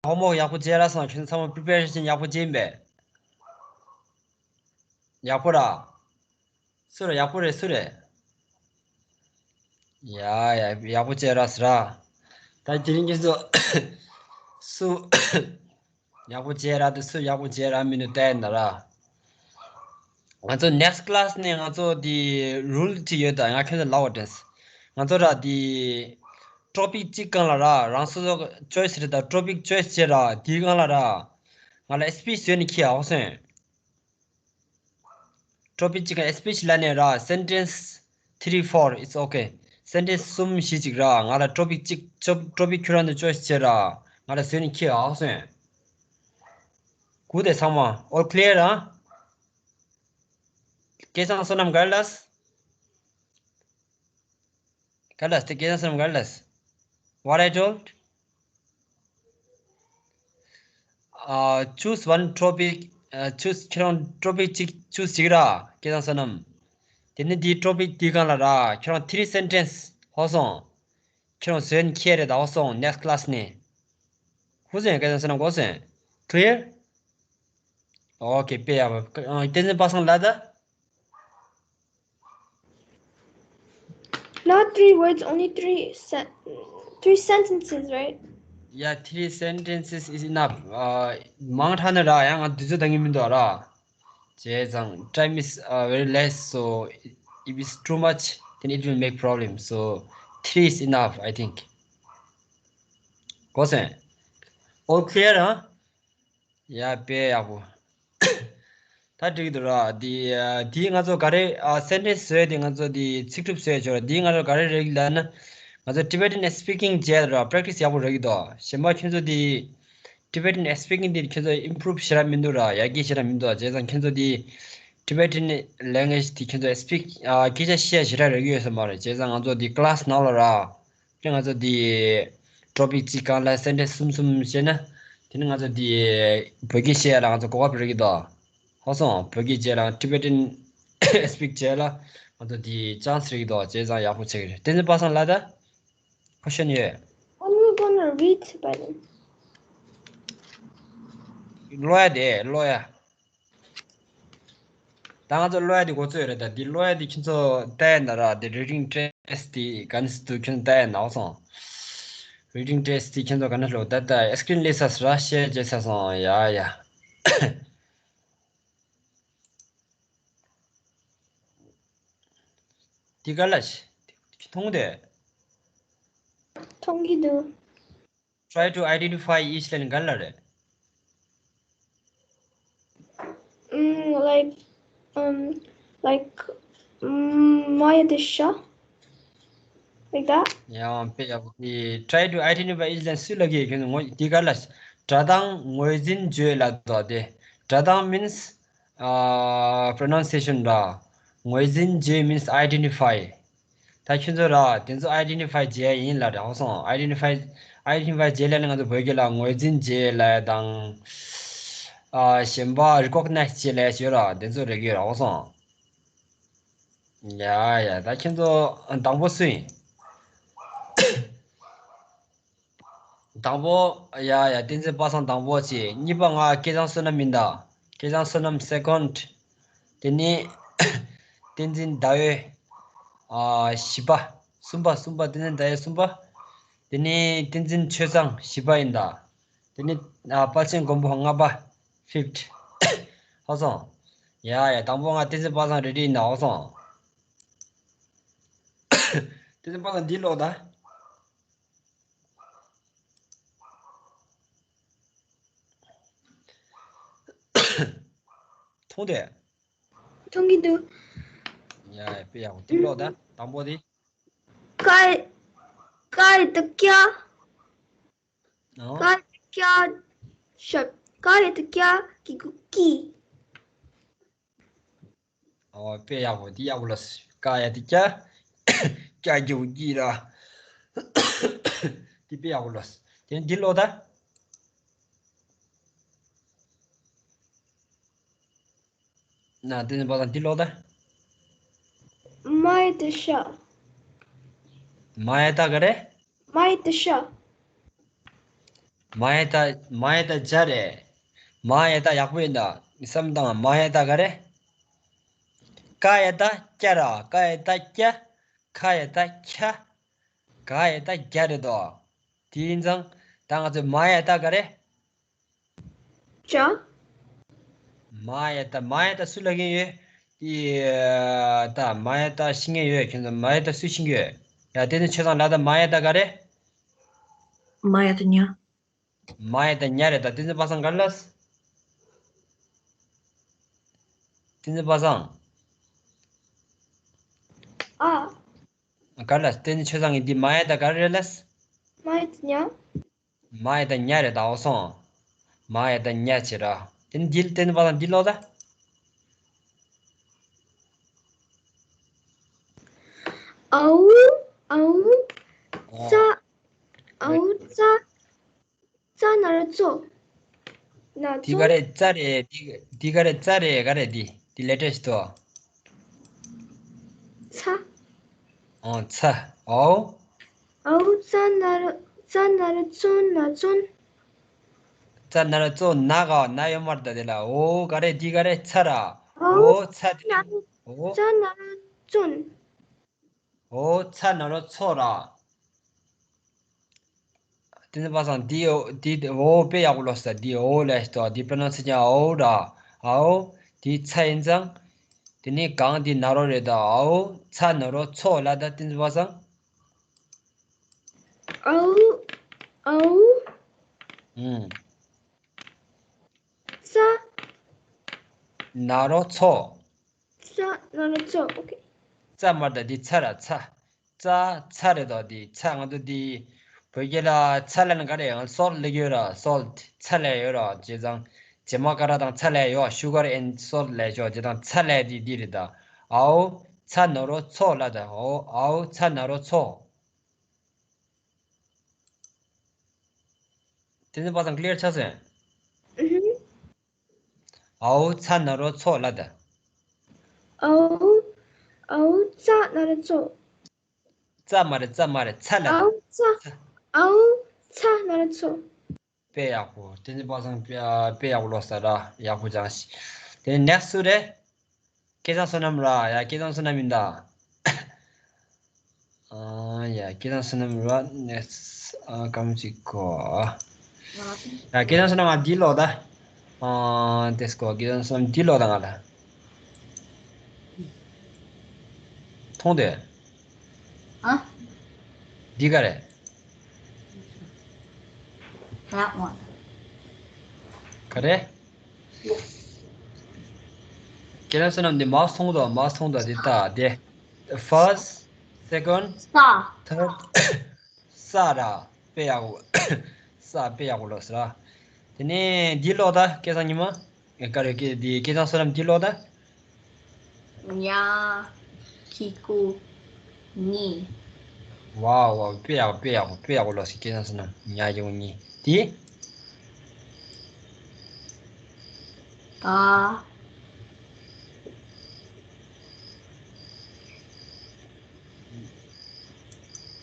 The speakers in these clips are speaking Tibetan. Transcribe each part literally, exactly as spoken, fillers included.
ཧོམ་ཝོག་ཡག་པོ་བྱས་ར་སོང་། ཁྱོད་ཚང་མ་པི་རི་པེ་རེ་ཤན་ཡག་པོ་བྱས་ཡིན་པས། ཡག་པོ་ར། སུ་རེད། ཡག་པོ་རེད། སུ་རེད། ཡ་ཡ། ཡག་པོ་བྱས་ར་ཟེར་ར། ད་དེ་རིང་ཁྱེད་ཚོ་སུ་ཡག་པོ་བྱས་ར་དེ། སུ་ཡག་པོ་བྱས་ར་མི་འདུག་བལྟས་ན་ར། ང་ཚོ་next class ནས་ང་ཚོ་དེ་རུལ་ཅིག་ཡོད། ད་ང་ཁྱོད་ཚོ་ལབ་པ་དྲན། ང་ཚོ་ར་དེ་ཊོ་པིག་གཅིག་སྒང་ལ་ར། རང་སོ་སོ་ཅོའི་སི་རེད། ད་ཊོ་པིག་ཅོའི་སི་བྱས་ར། དེའི་སྒང་ལ་ར་ང་ལ་སི་པི་ཆི་བཟོས་ནས་འཁྱེར་ཡག་སོང་། ཊོ་པིག་གཅིག་ག་སི་པི་ཆི་ལབ་ནས་ར། sentence three four, it's okay. སེན་ཊེན་སི་གསུམ་བཞི་ཅིག་ར། ང་ལ་ཊོ་པིག་གཅིག་ཊོ་ཊོ་པིག་ཁྱོད་རང་ཚོ་ཅོའི་སི་བྱས་ར། ང་ལ་བཟོས་ནས་འཁྱེར་ཡག་སོང་། གོ་དེ་ཚང་མ། All clear, huh? སྐལ་བཟང་བསོད་ནམས་ག་རེ་ལབ། ག་རེ་ལབ། དེ་སྐལ་བཟང་བསོད་ནམས་ག་རེ་ལབ། What I told? Uh, choose one topic. Uh, choose. ཁྱེད་རང་ཊོ་པིག་གཅིག་ཅུ་སི་བྱེད་ར། སྐལ་བཟང་བསོད་ནམས། དེ་ནས་དེའི་ཊོ་པིག་དེའི་སྒང་ལ་ར། ཁྱེད་རང་three sentence ཧོ་སོང་། ཁྱེད་རང་བཟོས་ནས་འཁྱེར་རེད། ད་ཧོ་སོང་། next class ནས། ཧུ་སོང་། སྐལ་བཟང་བསོད་ནམས་གོ་སོང་། Clear? Okay, དཔེ་ཡག་པོ། ཨ། བསྟན་འཛིན་པ་སངས་ལབ་ད། Not three words, only three sen- three sentences, right? Yeah, three sentences is enough. ཨ། མང་དྲགས་ན་ར་ཡང་ང་དུས་ཚོད་འདང་གི་མི་འདུག་ར། བྱས་ཙང་time is, uh, very less, so if it's too much, then it will make problem. So three is enough, I think. གོ་སོང་། All clear, huh? ཡ། དཔེ་ཡག་པོ། ད་འགྲིག་འདུག་ར། འདི་འདི་ང་ཚོ་ག་རེ། ཨ། སེན་ཊེན་སི་བཟོས་ཏེ་ང་ཚོ་འདི་ཚིག་གྲུབ་བཟོས་ཆོག་ར། འདི་ང་ཚོ་ག་རེ་རེད་ལབ་ན། ང་ཚོ་Tibetan speaking བྱས་ར། པེ་རེག་ཊི་སི་ཡག་པོ་རེད་ཀྱི་འདུག་གཞན་པ་ཁྱོད་ཚོ་འདི་Tibetan speaking འདི་ཁྱོད་ཚོ་ཨིམ་པུ་རུབ་ཞེ་དྲག་མི་འདུག་ར། ཡར་རྒྱས་ཞེ་དྲག་མི་འདུག་བྱས་ཙང་ཁྱོད་ཚོ་འདི་Tibetan language འདི་ཁྱོད་ཚོ་སི་པིག་ཨ། སྐད་ཆ་བཤད་ཞེ་དྲག་རེད་ཀྱི་ཡོད་ས་མ་རེད། བྱས་ཙང་ང་ཚོ་འདི་ཀི་ལཱ་སི་ནང་ལ་ར། དེ་ང་ཚོ་འདི་ཊོ་པིག་གཅིག་སྒང་ལ་སེན་ཊེན་སི་གསུམ་གསུམ་བཤད་ན། དེ་ནི་ང་ཚོ་འདི་བོད་སྐད་བཤད་ཡ་ལ་ང་ཚོ་གོ་སྐབས་རག་གི་འདུག་ཧ་སོང་། བོད་སྐད་བཤད་ལ། Tibetan speak བྱས་ལ་ང་ཚོ་འདི་ཅན་སི་རག་གི་འདུག་བྱས་ཙང་ཡག་པོ་ཆགས་ཀྱི་རེད། བསྟན་འཛིན་པ་སངས་ལབ་ད། ཁོ་ཤེས་ནི་ཡོད། When we gonna read by then? ཀློག་ཡ་དེ་ཀློག་ཡ། ད་ང་ཚོ་ཀློག་ཡ་དེ་འགོ་ཚུགས་ཡོད་རེད། ད་འདི་ཀློག་ཡ་དེ་ཁྱེད་ཚོ་བལྟས་ན་ར། དེ་རི་ཌིང་ཊེ་སི་ཊི་དེ་ག་ནས་འདུག་ཁྱེད་ཚོ་བལྟས་ན་ཧ་སོང་། རི་ཌིང་ཊེ་སི་ཊི་དེ་ཁྱེད་ཚོ་ག་ནས་ཀློག་ད་ད་སི་ཀི་རིན་ལས་ས་སུ་ར་ཤེར་བྱས་ས་སོང་། ཡ་ཡ། འདི་ག་ལ་ཤི། མཐོང་དེ། མཐོང་གི་འདུག Try to identify each line ག་ལ་རེད། Mm, like, um, like, mm, Maya Disha, like that. ཡང་དཔེ་ཡག་པོ། དེ་try to identify each line སུ་ལ་གི་ཁྱོད་ངོ་དེ་ག་ལ་སྒྲ་གདངས་ངོས་འཛིན་བྱེད་ལ་དོ་དེ། སྒྲ་གདངས་means, uh, pronunciation ར། ངོས་འཛིན་བྱེད་means identify. ད་ཁྱོད་ཚོ་ར་དེ་ཚོ་ཨའི་ཌེན་ཊི་ཕའི་བྱས་ཡིན་ལ་རེད། ཧ་སོང་། ཨའི་ཌེན་ཊི་ཕའི་ཨའི་ཌེན་ཊི་ཕའི་བྱས་ལ་ནི་ང་ཚོ་བོད་སྐད་ལ་ངོས་འཛིན་བྱས་ལ་དང་། ཨ། གཞན་པ་རི་ཀོག་ནའི་ཛི་བྱས་ལ་ཡོད་ར། དེ་ཚོ་རེད་ཀྱི་ཡོད་ར། ཧ་སོང་། ཡ་ཡ། ད་ཁྱེད་ཚོ་དང་པོ་སུ་ཡིན། དང་པོ། ཡ་ཡ། བསྟན་འཛིན་པ་སངས་དང་པོ་བྱས། གཉིས་པ་ང་སྐལ་བཟང་བསོད་ནམས་ཡིན་ད། སྐལ་བཟང་བསོད་ནམས་སེ་ཀོན་ཌི། དེ་ནས་བསྟན་འཛིན་ཟླ་འོད། ཨ། བཞི་པ། གསུམ་པ། གསུམ་པ། བསྟན་འཛིན་ཟླ་འོད་གསུམ་པ། དེ་ནས་བསྟན་འཛིན་ཆོས་བཟང་བཞི་པ་ཡིན་ད། དེ་ནས། ཨ། དཔལ་ཆེན་མགོན་པོ་ལྔ་པ། ཕིབ་ཐི། ཧ་སོང་། ཡ་ཡ། དང་པོ་ང་བསྟན་འཛིན་པ་སངས་རེ་ཌི་ཡིན་ད། ཧ་སོང་། བསྟན་འཛིན་པ་སངས་འདི་ཀློག་ད། མཐོང་དེ། མཐོང་གི་འདུག་ཡ་ཡ། དཔེ་ཡག་པོ། འདི་ཀློག་ད། དང་པོ་དེ། ཀ་ཀ་རེད་ད་ཀྱ། ཨོ། ཀ་རེད་ད་ཀྱ། ཤ། ཀ་རེད་ད་ཀྱ་གི་གུ་ཀི། ཨོ། དཔེ་ཡག་པོ། འདི་ཡག་པོ་ལ། ཀ་ཡ་དེ་ཀྱ། ཀྱ་གི་གུ་ཀི་ར། འདི་དཔེ་ཡག་པོ་ལ། དེ་འདི་ཀློག་ད། ན་དེ་ནས་པ་དང་འདི་ཀློག་ད། མ་ཡ་དེ་ཤ། མ་ཡ་ད་ག་རེ། མ་ཡ་དེ་ཤ། མ་ཡ་བཏགས་མ་ཡ་བཏགས་ཇ་རེད། མ་ཡ་བཏགས་ཡག་པོ་ཡིན་ད། བསམ་བཏང་། མ་ཡ་བཏགས་ག་རེད། ཀ་ཡ་བཏགས་ཀྱ་ར། ཀ་ཡ་བཏགས་ཀྱ། ཁ་ཡ་བཏགས་ཁྱ། ག་ཡ་བཏགས་གྱ་རེད་དོ། དེ་ཡིན་ཙང་ད་ང་ཚོས་མ་ཡ་བཏགས་ག་རེད། ཇ། མ་ཡ་བཏགས་མ་ཡ་བཏགས་སུ་ལབ་མཁན་ཡོད། ཨི། ད་མ་ཡ་བཏགས་ཤེས་མཁན་ཡོད། ཁྱོད་ཚོ་མ་ཡ་བཏགས་སུ་ཤེས་ཀྱི་ཡོད། ཡ་དེ་ནི་ཆོས་ཚང་ལ་ད་མ་ཡ་བཏགས་ག་རེད། མ་ཡ་བཏགས་ཉ། མ་ཡ་བཏགས་ཉ་རེད་ད། བསྟན་འཛིན་པ་སངས་ག་རེ་ལབ། བསྟན་འཛིན་པ་སངས། ཨ། ག་རེ་ལབ། བསྟན་འཛིན་ཆོས་བཟང་གིས་འདི་མ་ཡ་བཏགས་ག་རེ་རེད་ལབ། མ་ཡ་བཏགས་ཉ། མ་ཡ་བཏགས་ཉ་རེད་ད། འོ་སོང་། མ་ཡ་བཏགས་ཉ་བྱེད་ར། དེ་ནི་འདི་བསྟན་འཛིན་པ་སངས་འདི་ཀློག་ད། ཨའུ། ཨའུ། ཨོ། ཙ། ཨའུ་ཙ། ཙ་ན་རོ་ཙོ། ན་འདི་ཙོ། ག་རེ་ཙ་རེད། འདི་འདི་ག་རེ་ཙ་རེད། ག་རེ་འདི་འདི་ལེ་ཊར་ཞིག་ཏུ། ཚ། ཨོ་ཚ། ཨའོ། ཨའུ་ཙ་ན་རོ་ཙ་ན་རོ་ཙོ་ན་ཙོན། ཙ་ན་རོ་ཙོ་ན་ག་ན་ཡོད་མ་རེད་ད་དེ་ལ། ཨོ་ག་རེ་འདི་ག་རེ་ཚ་ར། ཨའུ་ཨོ་ཚ་དེ། ན་ཨོ། ཙ་ན་རོ་ཙོན། ཨོ་ཚ་ན་རོ་ཚོ་ར། བསྟན་འཛིན་པ་སངས་འདི་འོ་འདི་འོ་དཔེ་ཡག་པོ་ལོས་ད། འདི་འོ་ལས་ཏོ་འདི་པྲ་ན་སི་ཅན་ཨའོ་ར། ཨའོ། འདི་ཚ་ཡིན་ཙང་། དེ་ནས་གང་འདི་ན་རོ་རེད་ད། ཨའོ་ཚ་ན་རོ་ཚོ་ལ་ད་བསྟན་འཛིན་པ་སངས། ཨའུ། ཨའུ། ཨུམ། ཙ། ན་རོ་ཚོ། ཙ་ན་རོ་ཙོ། ཨོ་ཁེ། ཙ་མ་རེད་ད། འདི་ཚ་ར་ཚ། ཙ་ཚ་རེད་དོ། འདི་ཚ་ང་ཚོ་འདི་བོད་སྐད་ལ་ཚ་ལབ་ན་ག་རེ་ཡང་སོལ་ལབ་ཡོད་ར། སོལ་ཊི་ཚ་ལབ་ཡོད་ར། བྱས་ཙང་བྱེ་མ་ཀ་ར་དང་ཚ་ལབ་ཡོད། ཤུ་གར་ཨེན་ཌ་སོལ་ཊི་ལབ་ཆོག་བྱས་ཙང་ཚ་ལབ་འདི་འདི་རེད་ད། ཨའོ་ཚ་ན་རོ་ཚོ་ལ་ད། ཨོ་ཨའོ་ཚ་ན་རོ་ཚོ། བསྟན་འཛིན་པ་སངས་ཀླི་ཡར་ཆགས་སོང་། ཨའོ་ཚ་ན་རོ་ཚོ་ལ་ད། ཨའོ། ཨའོ་ཙ་ན་རོ་ཙོ། ཙ་མ་རེད་ཙ་མ་རེད་ཚ་ལ་ད། ཨའོ་ཙ། ཨའོ་ཚ་ན་རོ་ཚོ། དཔེ་ཡག་པོ། བསྟན་འཛིན་པ་སངས་དཔེ་དཔེ་ཡག་པོ་ལོས་ད་ར། ཡག་པོ་ཅང་ཤི། དེ་ནེག་སི་སུ་རེད། སྐལ་བཟང་བསོད་ནམས་ར། ཡ་སྐལ་བཟང་བསོད་ནམས་ཡིན་ད། ཨ་ཡ་སྐལ་བཟང་བསོད་ནམས་ར། ནེག་སི་ཨ་ཀམ་ཅིག་གོ། ཡ་སྐལ་བཟང་བསོད་ནམས་ང་འདི་ལོ་ད། ཨ་དེས་གོ་སྐལ་བཟང་བསོད་ནམས་འདི་ལོ་ད་ང་ལ། མཐོང་དེ། ཨ། འདི་ག་རེད། རག་མ། ག་རེད། སྐལ་བཟང་བསོད་ནམས་འདི་མའོ་སི་མཐོང་དོ། མའོ་སི་མཐོང་དོ། འདི་ལྟ་དེ། First, second, ས། Third. ས་ར། དཔེ་ཡག་པོ། ས་དཔེ་ཡག་པོ་ལོས་ར། དེ་ནས་འདི་ཀློག་ད་སྐལ་བཟང་ཉི་མ། ཨེ་ག་རེ་སྐད་འདི་སྐལ་བཟང་བསོད་ནམས་འདི་ཀློག་ད། ཉ། ཁྱི་གུ། ཉི། ཝའོ་ཝའོ། དཔེ་ཡག་པོ་དཔེ་ཡག་པོ་དཔེ་ཡག་པོ་ལོས་སི་སྐལ་བཟང་བསོད་ནམས། ཉ་ཁྱི་གུ་ཉི། དེ། ད།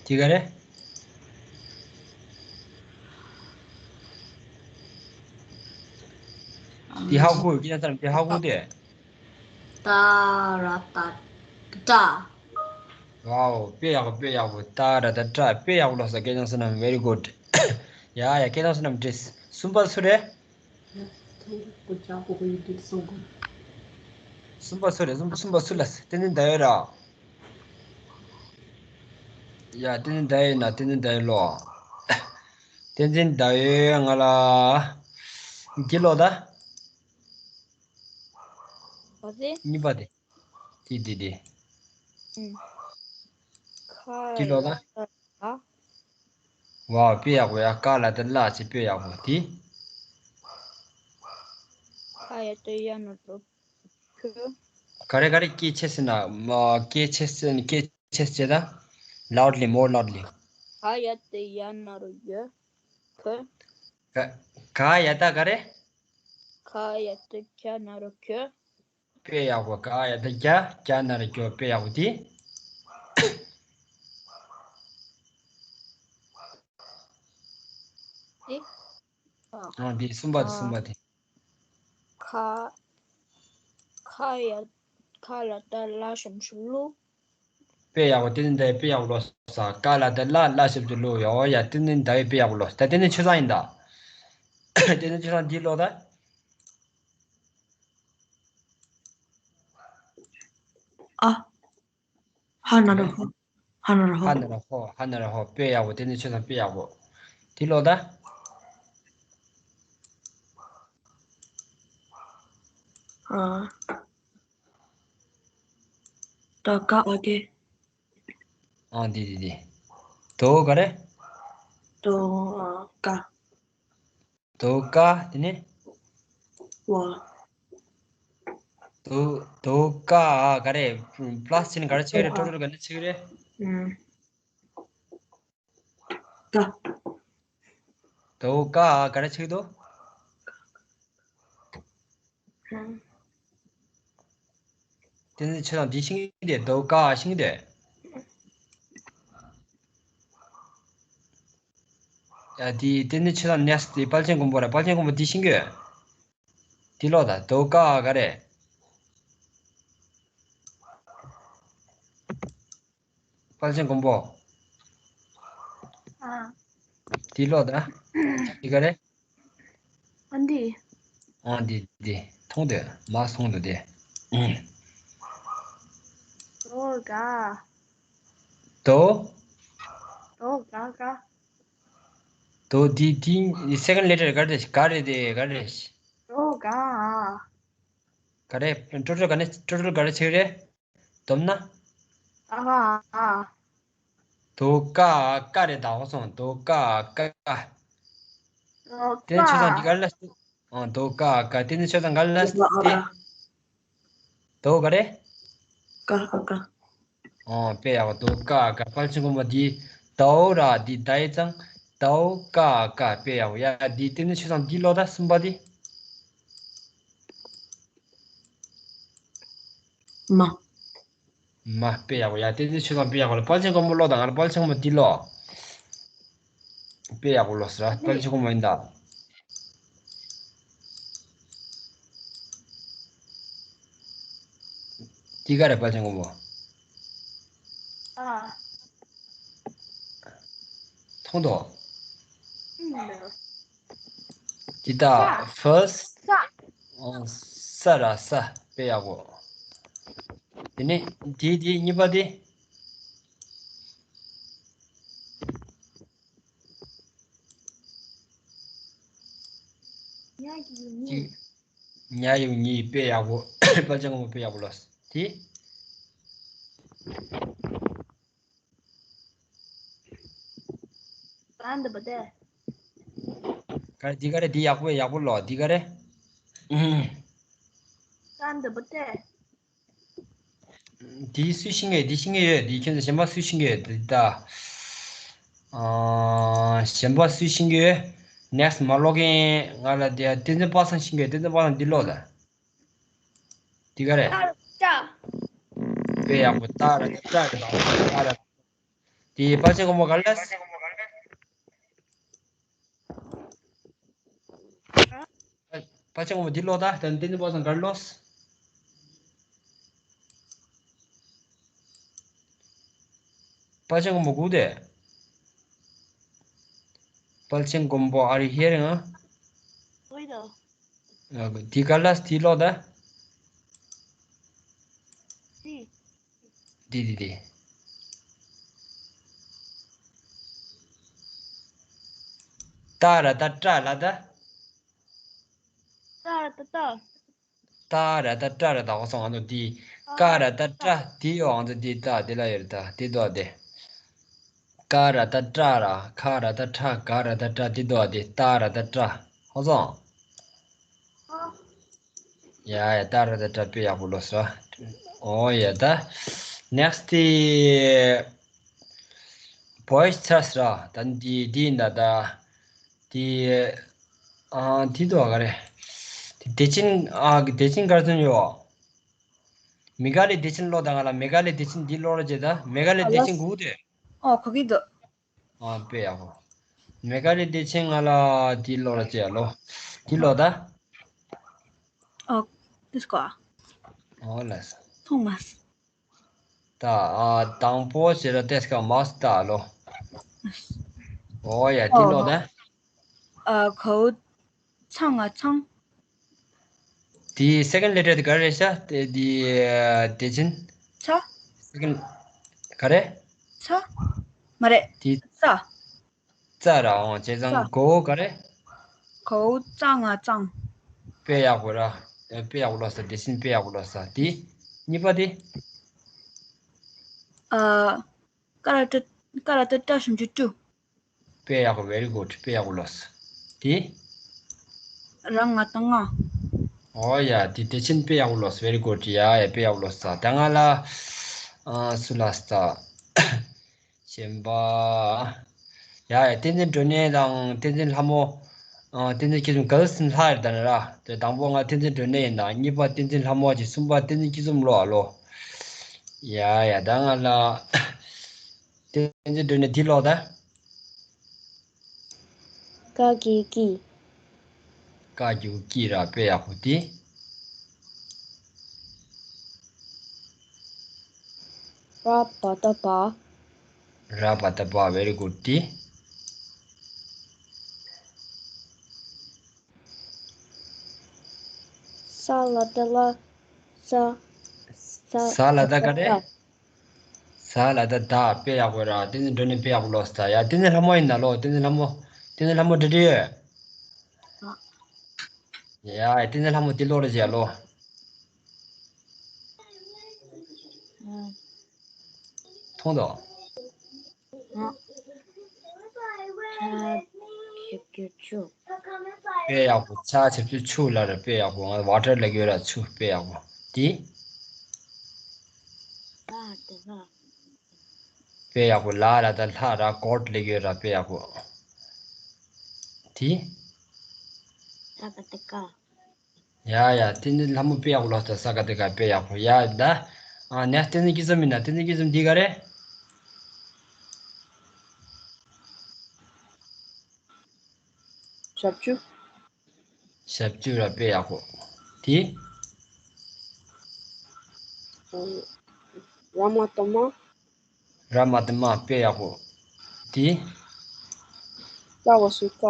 དེ་ག་རེད། དེ་ཧ་གོ་སྐལ་བཟང་བསོད་ནམས། དེ་ཧ་གོ་དེ། ཏ་ར་ཏ་ཏྲ། ཝའོ། དཔེ་ཡག་པོ་དཔེ་ཡག་པོ། ཏ་ར་ཏ་ཏྲ། དཔེ་ཡག་པོ་ལོས་སི་སྐལ་བཟང་བསོད་ནམས། Very good. ཡ་ཡ་སྐལ་བཟང་བསོད་ནམས་བྲིས། གསུམ་པ་སུ་རེད། Good job, Gogo, you did so good. གསུམ་པ་སུ་རེད། གསུམ་པ་གསུམ་པ་སུ་ལབ། བསྟན་འཛིན་ཟླ་འོད་ར། ཡ་བསྟན་འཛིན་ཟླ་འོད་ན། བསྟན་འཛིན་ཟླ་འོད་ཀློག་བསྟན་འཛིན་ཟླ་འོད་ང་ལ་འདི་ཀློག་ད། ག་ཚོད། གཉིས་པ་དེ། དེ་དེ་དེ། ཨུམ། ཁ་འདི་ཀློག་ད། ལ་ད་ལ། ཝའོ་དཔེ་ཡག་པོ། ཡ་ཀ་ལ་ད་ལ་ཅེས་དཔེ་ཡག་པོ་དེ། ཁ་ཡ་ཏ་ཡ་ན་རོ་ཁྱོ། ག་རེ་ག་རེ། སྐད་ཆེ་ཟེར་ན། མ་སྐད་ཆེ་ཟེར་ན་སྐད་ཆེ་ཟེར་ད། Loudly, more loudly. ག་ཡ་ཏ་གྱ་ན་རོ་གྱོ། ཁྱོ། ག་ག་ཡ་ཏ་ག་རེ། ག་ཡ་ཏ་གྱ་ན་རོ་གྱོ། དཔེ་ཡག་པོ། ག་ཡ་ཏ་གྱ་གྱ་ན་རོ་གྱོ། དཔེ་ཡག་པོ་དེ། ཨེ། ཨ་འདི་གསུམ་པ་དེ། གསུམ་པ་དེ། ཁ། ཁ་ཡ། ཁ་ལ་ད་ལ་ཞབས་ཀྱུ་ལུ། དཔེ་ཡག་པོ། དེ་ནི་འདི་དཔེ་ཡག་པོ་ཀློག་ས། ཀ་ལ་ད་ལ་ལ་ཞབས་ཀྱུ་ལུ། ཡོ་ཡ། དེ་ནི་འདི་དཔེ་ཡག་པོ་ཀློག་ས། ད་དེ་ནི་ཆོས་ཚང་ཡིན་ད། དེ་ནི་ཆོས་ཚང་འདི་ཀློག་ད། ཨ། ཧ་ན་རོ་ཧོ། ཧ་ན་རོ་ཧོ། ཧ་ན་རོ་ཧོ། ཧ་ན་རོ་ཧོ། དཔེ་ཡག་པོ། དེ་ནི་ཆོས་ཚང་དཔེ་ཡག་པོ། འདི་ཀློག་ད། ཨ། ད་ཀ་ཨ་ཀེ། ཨ་འདི་འདི་འདི། དོ་ག་རེ། དོ་ཨ་ཀ། དོ་ཀ། དེ་ནས། ཝ། དོ་དོ་ཀ་ག་རེ། པ་ལ་སི་ཅན་ག་རེ་ཆགས་རེད། ཊོ་ཊལ་ག་ནས་ཆགས་རེད། ཨུམ། ཀ། དོ་ཀ་ག་རེ་ཆགས་འདུག་ཨུམ། དེ་ནས་ཁྱེད་རང་འདི་ཤེས་ཀྱི་འདུག་དོ་ཀ་ཤེས་ཀྱི་འདུག་ཡ་དེ་དེ་ནས་ཁྱེད་རང་ནེག་སི་ཊི་དེ་དཔལ་ཆེན་མགོན་པོ་རེད། དཔལ་ཆེན་མགོན་པོ་འདི་ཤེས་ཀྱི་ཡོད། འདི་ཀློག་ད། དོ་ཀ་ག་རེ། དཔལ་ཆེན་མགོན་པོ། ཨ། འདི་ཀློག་ད། འདི་ག་རེ། ཨ་འདི། ཨ་འདི་འདི། མཐོང་འདུག་མ་མཐོང་འདུག་དེ། ཨུམ། དོ་ག་དོ། དོ་ག་ག་དོ་འདི་འདི་སེ་ཀན་ཌི་ལེ་ཊར་ག་རེ་ག་རེ་དེ་ག་རེ། དོ་ག་ག་རེ། ཊོ་ཊལ་ག་ནས་ཊོ་ཊལ་ག་རེ་ཆགས་རེད། བསྡོམས་ན། ཨ་ཨ། དོ་ཀ་ཀ་རེད་ད། ཧོ་སོང་། དོ་ཀ་ཀ་དོ་དེ་ནས་ཆོས་ཚང་འདི་ག་ལ། ཨ་དོ་ཀ་ཀ་དེ་ནས་ཆོས་ཚང་ག་ལ་དེ། དོ་ག་རེ། ཀ་ཨ་ཀ་ཨ་དཔེ་ཡག་པོ། དོ་ཀ་ཀ་དཔལ་ཆེན་མགོན་པོ་འདི། དོ་ར་འདི་ད་ཡི་ཚང་། དོ་ཀ་ཀ་དཔེ་ཡག་པོ། ཡ་འདི་དེ་ནས་ཆོས་ཚང་འདི་ཀློག་ད། གསུམ་པ་འདི། མ། མ་དཔེ་ཡག་པོ། ཡ་དེ་དེ་ཆོས་ཚང་དཔེ་ཡག་པོ་ལ། དཔལ་ཆེན་མགོན་པོ་ཀློག་དང་། ང་ལ་དཔལ་ཆེན་མགོན་པོ་འདི་ཀློག་དཔེ་ཡག་པོ་ཀློག་ཟེར། དཔལ་ཆེན་མགོན་པོ་ཡིན་ད། འདི་ག་རེ། དཔལ་ཆེན་མགོན་པོ། ཨ། མཐོང་འདུག་ཨུམ། འདི་ད་ས། ཕར་སི་ཊི། ས། ཨོ། ས་ར་ས། དཔེ་ཡག་པོ། དེ་ནས་དེ་དེ་གཉིས་པ་དེ། ཉ་གི་ཉི། ཉ་ཡི་ཉི། དཔེ་ཡག་པོ། དཔལ་ཆེན་མགོན་པོ་དཔེ་ཡག་པོ་ལ། དེ། ག་འདི་པོ་དེ། ག་རེ། འདི་ག་རེ། འདི་ཡག་པོ་ཡག་པོ་ཀློག་འདི་ག་རེ། ཨུམ། ག་འདི་པོ་དེ། འདི་སུས་ཤེས་ཀྱི་ཡོད། འདི་ཤེས་ཀྱི་ཡོད། འདི་ཁྱོད་ཚོ་གཞན་པ་སུས་ཤེས་ཀྱི་ཡོད། འདི་ད། ཨ། གཞན་པ་སུས་ཤེས་ཀྱི་ཡོད། ནེག་སི་ཊི་མ་ཀློག་མཁན་ང་ལ་དེ། བསྟན་འཛིན་པ་སངས་ཤེས་ཀྱི་ཡོད། བསྟན་འཛིན་པ་སངས་འདི་ཀློག་ད། འདི་ག་རེ། ཏ་ར་ཏ། དཔེ་ཡག་པོ། ཏ་ར་ཏ་ར་ཏ་ར། དེ་དཔལ་ཆེན་མགོན་པོ་ག་ལ། དཔལ་ཆེན་མགོན་པོ་འདི་ཀློག་ད། ད་བསྟན་འཛིན་པ་སངས་ག་རེ་ཀློག་དཔལ་ཆེན་མགོན་པོ་སྒུག་དེ། དཔལ་ཆེན་མགོན་པོ། Are you hearing? འདི་ག་ལ། འདི་ཀློག་ད། འདི། འདི་འདི་འདི། ཏ་ར་ཏ་ཏྲ་ལ་ད། ཏ་ར་ཏ་ཏྲ། ཏ་ར་ཏ་ཏྲ་ར་ད། ཧོ་སོང་། ང་ཚོ་འདི། ཀ་ར་ཏ་ཏྲ་འདི་ཡོད། ང་ཚོ་འདི་ཏ་འདི་ལ་ཡོད་ད། འདི་དོ་དེ། ཀ་ར་ཏ་ཏྲ་ར། ཁ་ར་ཏ་ཁྲ། ག་ར་ཏ་གྲ། འདི་དོ་དེ། ཏ་ར་ཏ་ཏྲ། ཧོ་སོང་། ཡ་ཡ། ཏ་ར་ཏ་ཏྲ། དཔེ་ཡག་པོ་ཀློག་སོང་། ཨོ་ཡ། ད་ནེག་སི་ཊི་དེ། བོ་ཡིས་ཆ་ཟེར་ར། ད་འདི་འདི་ཡིན་ད། ད་འདི། ཨ། འདི་འདུག་ག་རེ། དེ་བདེ་ཆེན། ཨ། བདེ་ཆེན་ག་རེ་ཟེར་ཡོད། མེ་གྷ་ལའི་བདེ་ཆེན་ཀློག་ད། ང་ལ་མེ་གྷ་ལའི་བདེ་ཆེན་འདི་ཀློག་རོགས་བྱེད་ད། མེ་གྷ་ལའི་བདེ་ཆེན་སྒུག་དེ། ཨོ། གོ་གི་འདུག་ཨ། དཔེ་ཡག་པོ། མེ་ཀ་ལི་བདེ་ཆེན། ང་ལ་དེ་ཀློག་ར་བྱས་ལོ། དེ་ཀློག་ད། ཨོ། དེ་སྐོར། ཨོ་ལ་ས། མཐོང་མ་སོང་། ད་ཨ་དང་པོ་ཞེས་ལ་ཏེས་ཀ་མ་སྟ་ལོ། ཨོ་ཡ་དེ་ཀློག་ད། ཨ་ཁའུ་ཚང་ང་ཚང་། དེ་second letter དེ་ག་རེ་ཤ་དེ་དེ་དེ་ཆེན། ཚ། Second ག་རེ། ཚ། མ་རེད། དེ་ཚ། ཙ་ར་འོང་བྱས་ཙང་ཙ། གོ་ག་རེ། གོ་ཙ་ང་ཙང་། དཔེ་ཡག་པོ་ར། དཔེ་ཡག་པོ་ལོ་ས། དེ་བཞིན་དཔེ་ཡག་པོ་ལོ་ས། དེ་གཉིས་པ་དེ། ཨ། ཀ་ར་ཏ་ཀ་ར་ཏ་ཏ་སུམ་ཅུ་དྲུག་དཔེ་ཡག་པོ། very good. དཔེ་ཡག་པོ་ལོ་ས། དེ། ར་ང་ཏ་ང་། ཨོ་ཡ་དེ་དེ་བཞིན་དཔེ་ཡག་པོ་ལོ་ས། very good. ཡ་ཡ་དཔེ་ཡག་པོ་ལོ་ས། ད་ང་ལ། ཨ་སུ་ལ་ས། གཞན་པ། ཡ་ཡ་བསྟན་འཛིན་སྒྲོན་གནས་དང་བསྟན་འཛིན་ལྷ་མོ། ཨ་བསྟན་འཛིན་སྐྱིད་འཛོམས་ག་ལ་སིན་ལྷ་ཡར་ད་ནི་ར། དེ་དང་པོ་ང་བསྟན་འཛིན་སྒྲོན་གནས་ཡིན་ད། གཉིས་པ་བསྟན་འཛིན་ལྷ་མོ་གཅིག་གསུམ་པ་བསྟན་འཛིན་སྐྱིད་འཛོམས་ལོ་ཨ་ལོ། ཡ་ཡ་ད་ང་ལ། བསྟན་འཛིན་སྒྲོན་གནས་འདི་ཀློག་ད། ཀ་གི་ཀི། ཀ་གི་ཀི་ར། དཔེ་ཡག་པོ་དེ། ར་བ་ཏ་བ། ར་བ་ཏ་བ། very good. དེ། ས་ལ་ཏ་ལ། ས། ས། ས་ལ་ཏ་ག་རེ། ས་ལ་ཏ་ད། དཔེ་ཡག་པོ་ར། བསྟན་འཛིན་སྒྲོན་གནས་དཔེ་ཡག་པོ་ཀློག་ས། ཡ་བསྟན་འཛིན་ལྷ་མོ་ཡིན་ན་ལོ། བསྟན་འཛིན་ལྷ་མོ། བསྟན་འཛིན་ལྷ་མོ་འདྲི་འདྲི་ཡོད། ཡ་བསྟན་འཛིན་ལྷ་མོ་འདི་ཀློག་ར་བྱས་ལོ། མཐོང་དོ། ཨ། ཆ་ཆབ་ཀྱི་ཆུ། དཔེ་ཡག་པོ། ཆ་ཆབ་ཀྱི་ཆུ་ལ་ར། དཔེ་ཡག་པོ། ང་ཝ་ཊར་ལ་གི་ར་ཆུ། དཔེ་ཡག་པོ་དེ། ལ་དེ་ལ། དཔེ་ཡག་པོ། ལ་ལ་ད་ལྷ་ར། གོ་ཊ་ལ་གི་ར། དཔེ་ཡག་པོ་དེ། ད་ག་དེ་ཀ། ཡ་ཡ་བསྟན་འཛིན་ལྷ་མོ་དཔེ་ཡག་པོ་ལོ་ས། ས་ག་དེ་ཀ་དཔེ་ཡག་པོ། ཡ་ད། ཨ་ནས་བསྟན་འཛིན་སྐྱིད་འཛོམས་མིན་ན། བསྟན་འཛིན་སྐྱིད་འཛོམས་འདི་ག་རེ། ཞབས་ཀྱུ། ཞབས་ཀྱུ་ར། དཔེ་ཡག་པོ་དེ། ར་མ་ཏ་མ། ར་མ་ཏ་མ། དཔེ་ཡག་པོ་དེ། ཀ་བ་སུ་ཀ།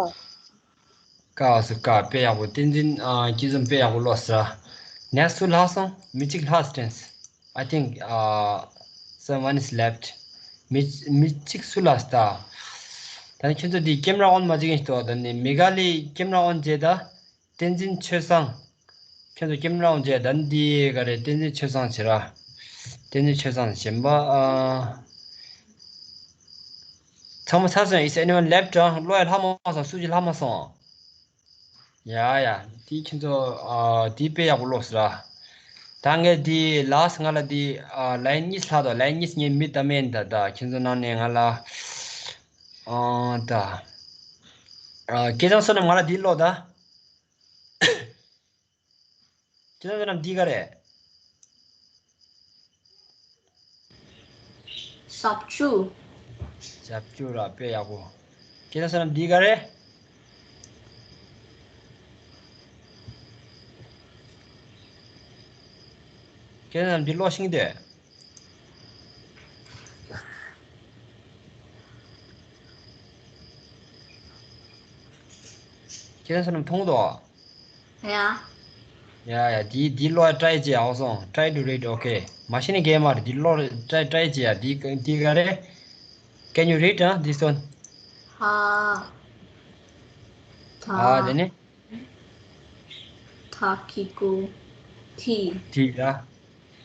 ཀ་བ་སུ་ཀ། དཔེ་ཡག་པོ། བསྟན་འཛིན་ཨ་སྐྱིད་འཛོམས་དཔེ་ཡག་པོ་ཀློག་ས། ནས་སུ་ལྷག་སོང་། མི་གཅིག་ལྷག་སོང་། I think uh someone is left. མི་མི་གཅིག་སུ་ལྷག་ད། ད་ནི་ཁྱོད་ཚོ་འདི་ཀེམ་ར་ཨོན་མ་བྱེད་མཁན་ཞིག་འདུག་ད་ནི་མི་ག་ལི་ཀེམ་ར་ཨོན་བྱས་ད། བསྟན་འཛིན་ཆོས་བཟང་། ཁྱོད་ཚོ་ཀེམ་ར་ཨོན་བྱས། ད་ནི་འདི་ག་རེ། བསྟན་འཛིན་ཆོས་བཟང་བྱེད་ར། བསྟན་འཛིན་ཆོས་བཟང་། གཞན་པ་ཨ། ཚང་མ་ཚར་སོང་། Is anyone left? ཨ། བློ་ཡ་ལྷག་མ་སོང་། སུ་ཅིག་ལྷག་མ་སོང་། ཡ་ཡ། དེ་ཁྱེད་ཚོ་ཨ་དེ་དཔེ་ཡག་པོ་ཀློག་ས་ར། ད་ངས་དེ་ལཱ་སི་ཊི་ང་ལ་དེ་ཨ་ལའིན་གཉིས་ལྷག་དོ། ལའིན་གཉིས་ངས་མི་བདམས་མེད་ད། ད་ཁྱེད་ཚོ་ནང་ནས་ང་ལ་ཨ་ད་ཨ་སྐལ་བཟང་བསོད་ནམས་ང་ལ་དེ་ཀློག་ད། ཁྱེད་རང་ཚོ་རྣམས་འདི་ག་རེ། ཞབས་ཀྱུ། ཞབས་ཀྱུ་ར། དཔེ་ཡག་པོ། ཁྱེད་རང་ཚོ་རྣམས་འདི་ག་རེ། ཁྱེད་རང་ཚོ་རྣམས་འདི་ཀློག་ཤེས་ཀྱི་འདུག་ཁྱེད་རང་ཚོ་རྣམས་མཐོང་འདུག་ཡ། ཡ་ཡ། འདི་འདི་ཀློག་try བྱེད། ཨོ་སོང་། Try to read. Okay. མ་ཤེས་ན་རྒན་མ་རེད། འདི་ཀློག་try try བྱེད་ཡ། འདི་འདི་ག་རེ། Can you read, huh, this one? ཧ། ཐ། ཨ་དེ་ནི། ཐ་གི་གུ། ཐི། ཐི་ར།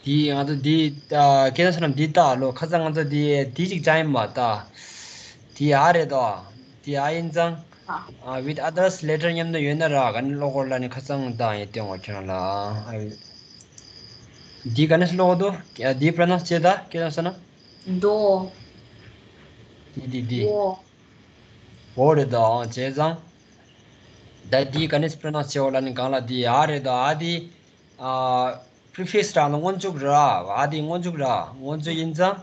དེ་ང་ཚོ་དེ་ཨ་སྐད་ཆ་བཤད་ན་འདི་ལྟ་ལོ། ཁ་སང་ང་ཚོ་དེ་དེ་གཅིག་ཅང་ཡིན་མ་ལྟ། དེ་ཨ་རེད་དོ། དེ་ཨ་ཡིན་ཙང་ཨ་with others letter མཉམ་དུ་ཡོད་ན་ར། ག་ནས་ཀློག་དགོས་ལབ་ནས་ཁ་སང་ད་ཡིན་སྟོན་གོ་ཁྱོད་རང་ལ། ཨ་འདི་ག་ནས་ཀློག་དགོས་འདུག་དེ་pronounce བྱེད་ད་སྐད་ཆ་བཤད་ན། དོ། དེ་དེ་དེ། འོ། འོ་རེད་དོ། བྱས་ཙང་ད་དེ་ག་ནས་pronounce བྱེད་དགོས་ལབ་ནས་གང་ལ་དེ་ཨ་རེད་དོ། ཨ་དེ། ཨ། preface རང་ལ་སྔོན་འཇུག་ར། ཨ་དེ་སྔོན་འཇུག་ར། སྔོན་འཇུག་ཡིན་ཙང་།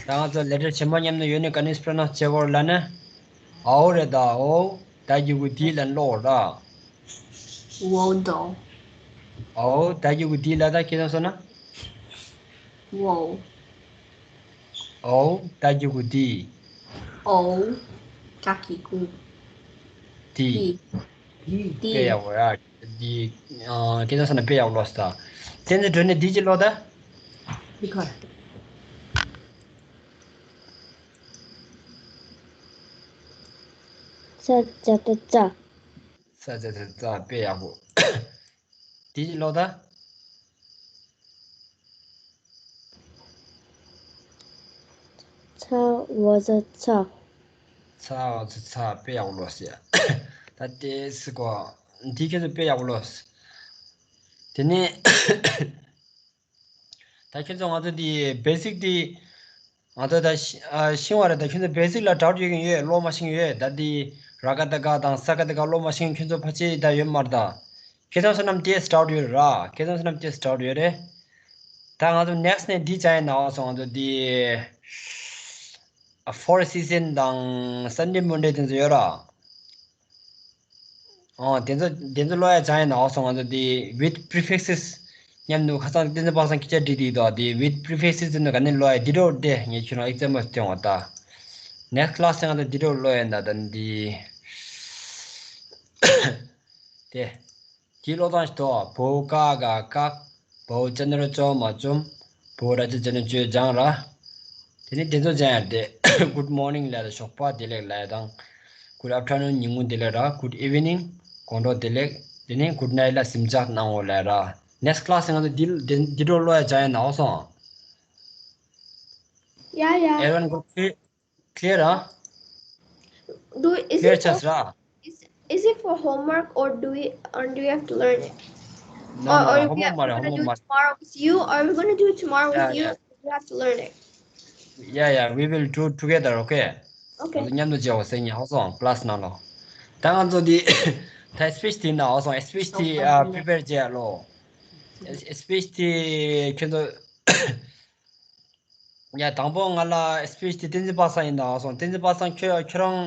ད་ང་ཚོ་letter ཆེན་པོ་མཉམ་དུ་ཡོད་ནས་ག་ནས་pronounce བྱེད་དགོས་ལབ་ན། ཨའོ་རེད་ད། ཨའོ། ད་གི་གུ་དེ་ལ་ཀློག་ར། 我懂。 ཨའོ། ད་གི་གུ་དེ་ལ་ད་ཁྱེད་རང་སོང་ན། 我。 ཨའོ། ད་གི་གུ་དེ། 哦。 ད་གི་གུ་དེ། དེ། དེ། དེ། དཔེ་ཡག་པོ་ར། དེ། ཨ། ཁྱེད་རང་སོང་ན་དཔེ་ཡག་པོ་ཀློག་སོང་ད། དེ་ནས་འགྲོ་ནས་དེ་གི་ཀློག་ད། འདི་ག་ས་ཙ་ཏ་ཙ། ས་ཙ་ཏ་ཙ། དཔེ་ཡག་པོ། དེ་གི་ཀློག་ད། ཚ་བ་ཛ་ཚ། ཚ་བ་ཛ་ཚ། དཔེ་ཡག་པོ་ཀློག་སོང་ཡ། ད་དེ་སི་གོ། འདི་ཁྱེད་ཚོ་དཔེ་ཡག་པོ་ཀློག་སོང་། དེ་ནས། ད་ཁྱེད་ཚོ་ང་ཚོ་འདི་བེ་སིག་འདི། ང་ཚོ་ད་ཤི- ཨ། ཤེས་པ་རེད་ད། ཁྱེད་ཚོ་བེ་སིག་ལ་ཌའུཊ་ཡོད་མཁན་ཡོད། ཀློག་མ་ཤེས་མཁན་ཡོད། ད་འདི་ར་ག་ཏ་ག་དང་ས་ག་ཏ་ག་ཀློག་མ་ཤེས་མཁན་ཁྱེད་ཚོ་ཕལ་ཆེར་ད་ཡོད་མ་རེད་ད། ཁྱེད་ཚོ་སོ་ནམ་ཏེས་ཌའུཊ་ཡོད་ར། ཁྱེད་ཚོ་སོ་ནམ་ཏེས་ཌའུཊ་ཡོད་རེད། ད་ང་ཚོ་ནེགསི་ནས་འདི་སྦྱང་ཡ་ན་བ་སོང་། ང་ཚོ་འདི་ཕོར་སི་ཛན་དང་སན་ཌེ་མོན་ཌེ་དེ་ཚོ་ཡོད་ར། ཨོ། དེ་ཚོ་དེ་ཚོ་ཀློག་ཡ་སྦྱང་ཡ་ན་བ་སོང་། ང་ཚོ་འདི་with prefixes མཉམ་དུ་ཁ་སང་བསྟན་འཛིན་པ་སངས་སྐད་ཆ་དྲིས་དུས་དོ། འདི་with prefixes ནི་ག་ནས་ཀློག་ཡ། འདི་འདྲ་བོ་དེ་ངས་ཁྱོད་རང་ཨེག་ཛམ་པལ་སྟོན་བ་ད། ནེགསི་ཀླ་སི་ང་ཚོ་འདི་འདྲ་བོ་ཀློག་ཡ་ན་ད་འདི། དེ། དེའི་ཀློག་སྟངས་ཤིག་ཏོ། བའོ་ཀ་ག་བཀག་བའོ་ཅ་ན་རོ་ཅོ་མ་བཅོམ། བའོ་ར་ཅ་ཅ་ན་ཅོ་སྦྱང་ར། དེ་ནས་དེ་ཚོ་སྦྱང་ཡ་དེ། Good morning ལབ་ཡ་ཞོགས་པ་བདེ་ལེགས་ལབ་ཡ་དང་། Good afternoon ཉིན་གུང་བདེ་ལེགས་ར། Good evening དགོང་དྲོ་བདེ་ལེགས། དེ་ནས་Good night ལ་གཟིམ་འཇག་གནང་འོ་ལབ་ཡ་ར། ནེགསི་ཀླ་སི་ང་ཚོ་འདི་འདི་འདི་འདྲ་བོ་ཀློག་ཡ་སྦྱང་ཡ་ན་བ་སོང་། Yeah, yeah. Everyone go clear? Clear, huh? Do is Clear it for, chance, huh? is, is it for homework, or do we, or do we have to learn it? No, Or, no, or no, we are homework, gonna do it homework. Tomorrow with you, or we're gonna do it tomorrow with Yeah, you. Yeah. We have to learn it. Yeah, yeah, we will do together, okay? Okay. མཉམ་དུ་བྱེད་འོ་ཟེར་ཉེ་བ་སོང་ཀླ་སི་ནང་ལོགས། ད་ང་ཚོ་འདི་ད་སི་པི་ཆི་དེ་ན་བ་སོང་། སི་པི་ཆི་དེ་ཨ་པི་རི་པེར་བྱེད་ཡ་ལོ། སི་པི་ཆི་དེ་ཁྱོད་ཚོ། ཡ་དང་པོ་ང་ལ་སི་པི་ཆི་དེ་བསྟན་འཛིན་པ་སངས་ཡིན་ན་བ་སོང་། བསྟན་འཛིན་པ་སངས་ཁྱོད་ཁྱོད་རང་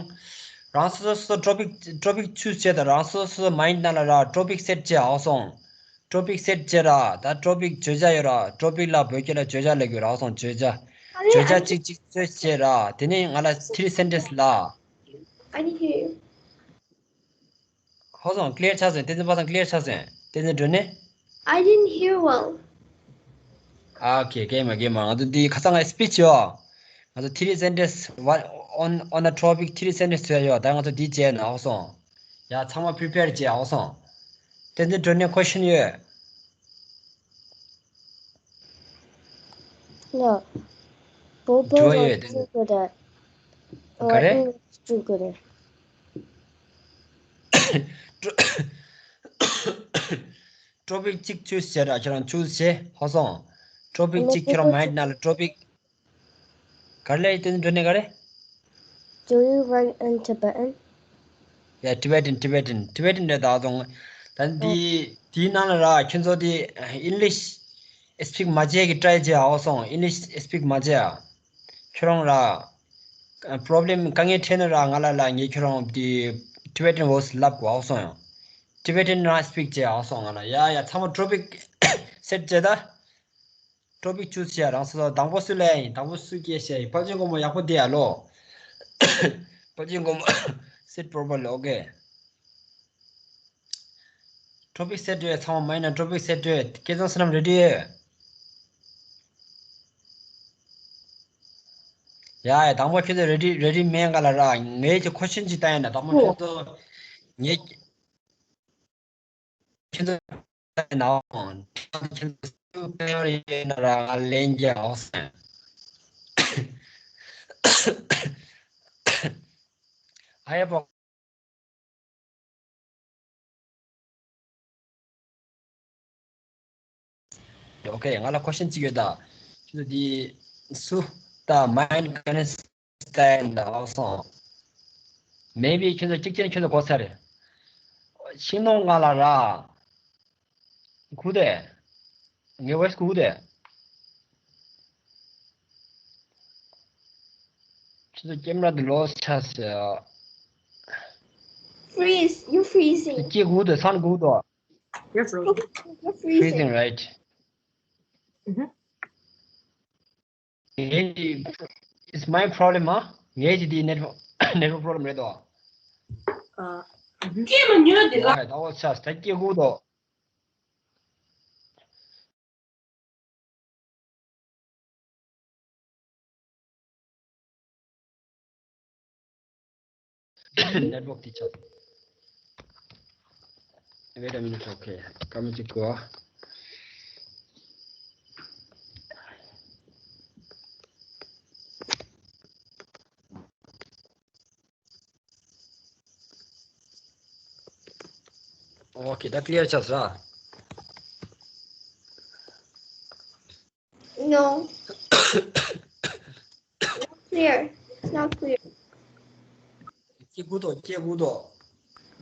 རང་སོ་སོ་སོ་ཊོ་པིག་ཊོ་པིག་ཆུ་བྱེད་དང་། རང་སོ་སོ་སོ་མའིན་ཌི་ནང་ལ་ར་ཊོ་པིག་སེ་ཊི་བྱེད་བ་སོང་། ཊོ་པིག་སེ་ཊི་བྱེད་ར། ད་ཊོ་པིག་བརྗོད་བྱ་ཡོད་ར། ཊོ་པིག་ལ་བོད་སྐད་ལ་བརྗོད་བྱ་ལབ་ཡོད་ར་བ་སོང་། བརྗོད་བྱ། I didn't, བརྗོད་བྱ་I didn't, གཅིག་གཅིག་བརྗོད་བྱེད་ར། དེ་ནས་ང་ལ་three sentence ལ། I didn't hear you. ཧོ་སོང་ཀླེར་ཆགས་སོང་། བསྟན་འཛིན་པ་སངས་ཀླེར་ཆགས་སོང་། བསྟན་འཛིན་སྒྲོན་ནས། I didn't hear well. ཨ་ཁེ་ཀེ་མ་ཀེ་མ། ང་ཚོ་འདི་ཁ་སང་ང་སི་པི་ཆི་ཡོད། ང་ཚོ་three sentence one on on a topic three sentence ཟེར་ཡོད། ད་ང་ཚོ་འདི་བྱས་ན་ཧོ་སོང་། ཡ་ཚང་མ་པི་རི་པེར་བྱས་ཧོ་སོང་། བསྟན་འཛིན་སྒྲོན་ནས་ཁོ་ཤུན་ཡོད། No. Bobo འགྲོ་was ཡོད། too good at ག་རེ། English too good at. ཊོ་པིག་གཅིག་ཆུ་བྱས་ར། ཁྱོད་རང་ཆུ་བྱས་ཧོ་སོང་། ཊོ་པིག་གཅིག་ཁྱོད་རང་མའིན་ཌི་ནང་ལ་ཊོ་པིག་ག་རེ་ལས་བསྟན་འགྲོ་ནས་ག་རེ། Do you write in Tibetan? Yeah, Tibetan, Tibetan, Tibetan རེད་ད་ཧོ་སོང་། ད་འདི་དེའི་ནང་ལ་ར་ཁྱོད་ཚོ་དེ་English speak མ་བྱས་ཀྱི་try བྱས་ཧོ་སོང་། English speak མ་བྱས་ཨ། ཁྱོད་རང་ར་problem དཀའ་ངལ་འཕྲད་ན་ར་ང་ལ་ལ། ངས་ཁྱོད་རང་དེ་Tibetan voice ལབ་དགོས་ཧོ་སོང་ཡང་། Tibetan རང་speak བྱས་ཧོ་སོང་ང་ལ། ཡ་ཡ་ཚང་མ་ཊོ་པིག་སེ་ཊི་བྱས་ད། ཊོ་པིག་ཆུ་བྱས་རང་སོ་སོ། དང་པོ་སུ་ལས་ཡིན། དང་པོ་སུ་སྐད་བཤད་ཡིན། ཕ་ཆེན་གོ་མོ་ཡག་པོ་དེ་ཡ་ལོ། ཕ་ཆེན་གོ་མོ། Sit properly, okay. ཊོ་པིག་སེ་ཊི་ཡོད། ཚང་མ་མ་ཡིན་ན་ཊོ་པིག་སེ་ཊི་ཡོད། སྐལ་བཟང་བསོད་ནམས་རེ་ཌི་ཡོད། ཡ་ཡ་དང་པོ་ཁྱོད་ཚོ་རེ་ཌི་རེ་ཌི་མེད་ག་ལ་ར། ངས་ཀྱི་ཁོ་ཤུན་ཅིག་བཏང་ཡིན་ན། དང་པོ་ཁྱོད་ཚོ་ངས་ཁྱོད་ཚོ་བཏང་ཡིན་ན་ཁྱོད་ཚོ་སུ་ཕེ་ཡོར་ཡིན་ན་ར་ང་ལན་རྒྱག་ཨོ་སེ། ཨ་ཡ་པོ། ཨོ་ཁེ། ང་ལ་ཁོ་ཤུན་ཅིག་ཡོད་ད། ཁྱོད་ཚོ་འདི་སུ་ད་མའིན་ཌི་ག་ནས་སྟན་ད་ཨོ་སོང་། མེ་བི་ཁྱོད་ཚོ་གཅིག་ཅན་ཁྱོད་ཚོ་གོ་ཚར་རེད། ཤིང་ནོར་ང་ལ་ར། གུ་དེ། ངའི་ཝོ་ཡིས་གུ་དེ། ཁྱོད་ཚོ་ཀེམ་ར་འདི་ལོ་སི་ཆགས་སོང་། Freeze, you're freezing. སྐྱེ་དགོས་དོ་སང་དགོས་དོ། You're frozen. You're freezing. Freezing, right? Mhm. It's my problem, huh? ངའི་ཅི་དེ་network network problem རེད་དོ། Uh, སྐྱེས་མ་ཉོས་དེ་ལ། ཡ་ད་འོ་ཆ་ད་སྐྱེ་དགོས་དོ། network teacher. Wait a minute, okay. Come to go. Okay, that clear ཆགས་ར། No. Not clear. It's not clear. སྐྱེ་དགོས་དོ། སྐྱེ་དགོས་དོ།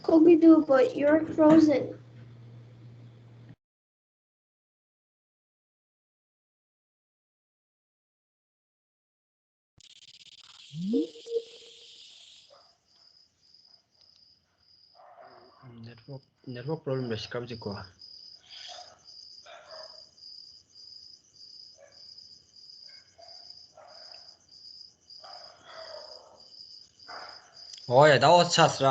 Kogidu, but you're frozen. network network problem རེད་སྐབས་ཅིག་གོ། ཨོ་ཡ་ད་འོ་ཆགས་ར།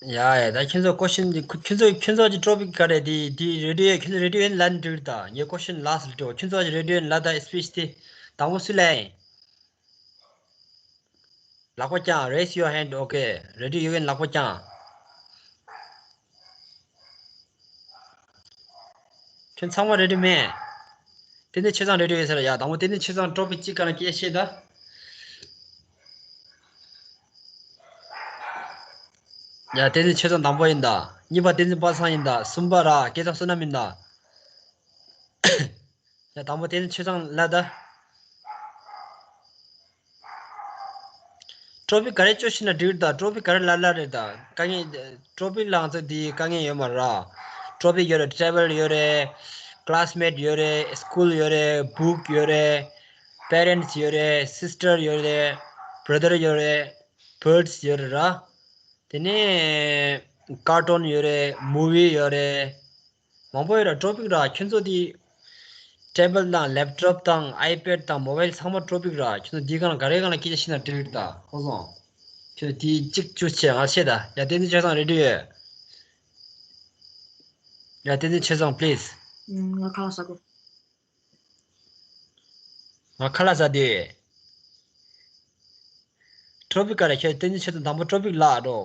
ཡ་ཡ་ད་ཁྱོད་ཚོ་question འདི་ཁྱོད་ཚོ་ཁྱོད་ཚོ་གི་topic ག་རེ་འདི་འདི་radio ཁྱོད་ཚོ་radio ཡིན་ལན་འགྲིག་ད། ངའི་question last ལ་འགྲོ། ཁྱོད་ཚོ་གི་radio ཡིན་ལ་ད་speech དེ་དང་པོ་སུ་ལ་ཡིན། ལག་པ་བརྐྱང་། Raise your hand. Okay. Radio ཡོད་མཁན་ལག་པ་བརྐྱང་། ཁྱོད་ཚང་མ་radio མེད། བསྟན་འཛིན་ཆོས་བཟང་radio ཡོད་ཟེར་ཡ། དང་པོ་བསྟན་འཛིན་ཆོས་བཟང་topic གཅིག་ག་ན་སྐད་བཤད་ད། ཡ་བསྟན་འཛིན་ཆོས་བཟང་དང་པོ་ཡིན་ད། གཉིས་པ་བསྟན་འཛིན་པ་སངས་ཡིན་ད། གསུམ་པ་ར་སྐལ་བཟང་བསོད་ནམས་ཡིན་ད། ཡ་དང་པོ་བསྟན་འཛིན་ཆོས་བཟང་ལ་ད། topic ག་རེ་བཅོས་ཤེས་ན་འགྲིག་ད། topic ག་རེ་ལ་ལ་རེད་ད། དཀའ་ངལ་topic ལ་ང་ཚོ་འདི་དཀའ་ངལ་ཡོད་མ་ར། topic ཡོད་རེད། travel ཡོད་རེད། classmate ཡོད་རེད། school ཡོད་རེད། book ཡོད་རེད། parents ཡོད་རེད། sister ཡོད་རེད། brother ཡོད་རེད། birds ཡོད་རེད་ར། དེ་ནས་cartoon ཡོད་རེད། movie ཡོད་རེད། མང་པོ་ཡོད་ར། topic ར་ཁྱོད་ཚོ་དེ་table དང་laptop དང་iPad དང་mobile ཚང་མ་topic ར། ཁྱོད་ཚོ་དེའི་སྒང་ལ་ག་རེ་སྒང་ལ་སྐད་ཆ་བཤད་ན་འགྲིག་རེད་ད། ཧོ་སོང་། ཁྱོད་དེ་གཅིག་བཅུ་ཆེ་ང་ཤེས་ད། ཡ་བསྟན་འཛིན་ཆོས་བཟང་radio ཡོད། ཡ་བསྟན་འཛིན་ཆོས་བཟང་please། ང་ཁ་ལག་ཟ་གོ། ང་ཁ་ལག་ཟ་དེ། topic ག་རེ་ཁྱོད་བསྟན་འཛིན་ཆོས་བཟང་དང་པོ་topic ལ་རོ།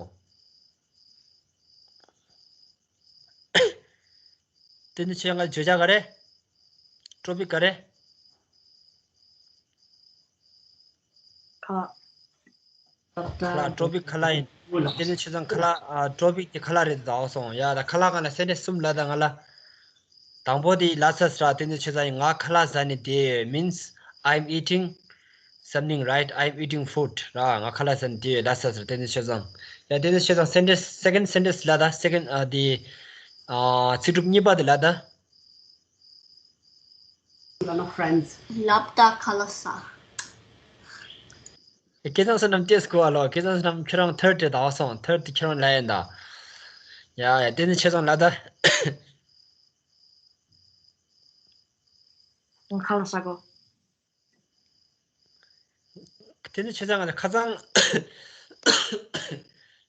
དེ་ནི་ཁྱོད་ང་བརྗོད་བྱ་ག་རེ། topic ག་རེ། ཁ་ལག་ཁ་ལག topic ཁ་ལག་ཡིན། དེ་ནི་ཁྱོད་ཚང་ཁ་ལག་ཨ་topic དེ་ཁ་ལག་རེད་ད། འོ་སོང་ཡ། ད་ཁ་ལག་ག་ན་sentence གསུམ་ལ་ད་ང་ལ། དང་པོ་དེ་ལ་ས་ས་ར། དེ་ནི་ཁྱོད་ཚང་ཡིན། ང་ཁ་ལག་ཟ་ནི་དེ་means I'm eating something, right? I'm eating food ར། ང་ཁ་ལག་ཟ་ནི་དེ་ལ་ས་ས་ར། དེ་ནི་ཁྱོད་ཚང་། ཡ་དེ་ནི་ཁྱོད་ཚང་sentence second sentence ལ་ད། second ཨ་དེ་ཨ་ཚིག་གྲུབ་གཉིས་པ་དེ་ལ་ད། None of friends. ལབ་ད་ཁ་ལག་ཟ། སྐལ་བཟང་བསོད་ནམས་ཏེས་གོ་བ་ལོ། སྐལ་བཟང་བསོད་ནམས་ཁྱོད་རང་third དེ་ད་བ་སོང་། third དེ་ཁྱོད་རང་ལ་ཡིན་ད། ཡ་ཡ་དེ་ནི་ཁྱེད་ཚང་ལ་ད། ཁ་ལག་ཟ་གོ། དེ་ནི་ཁྱེད་ཚང་ང་ཁ་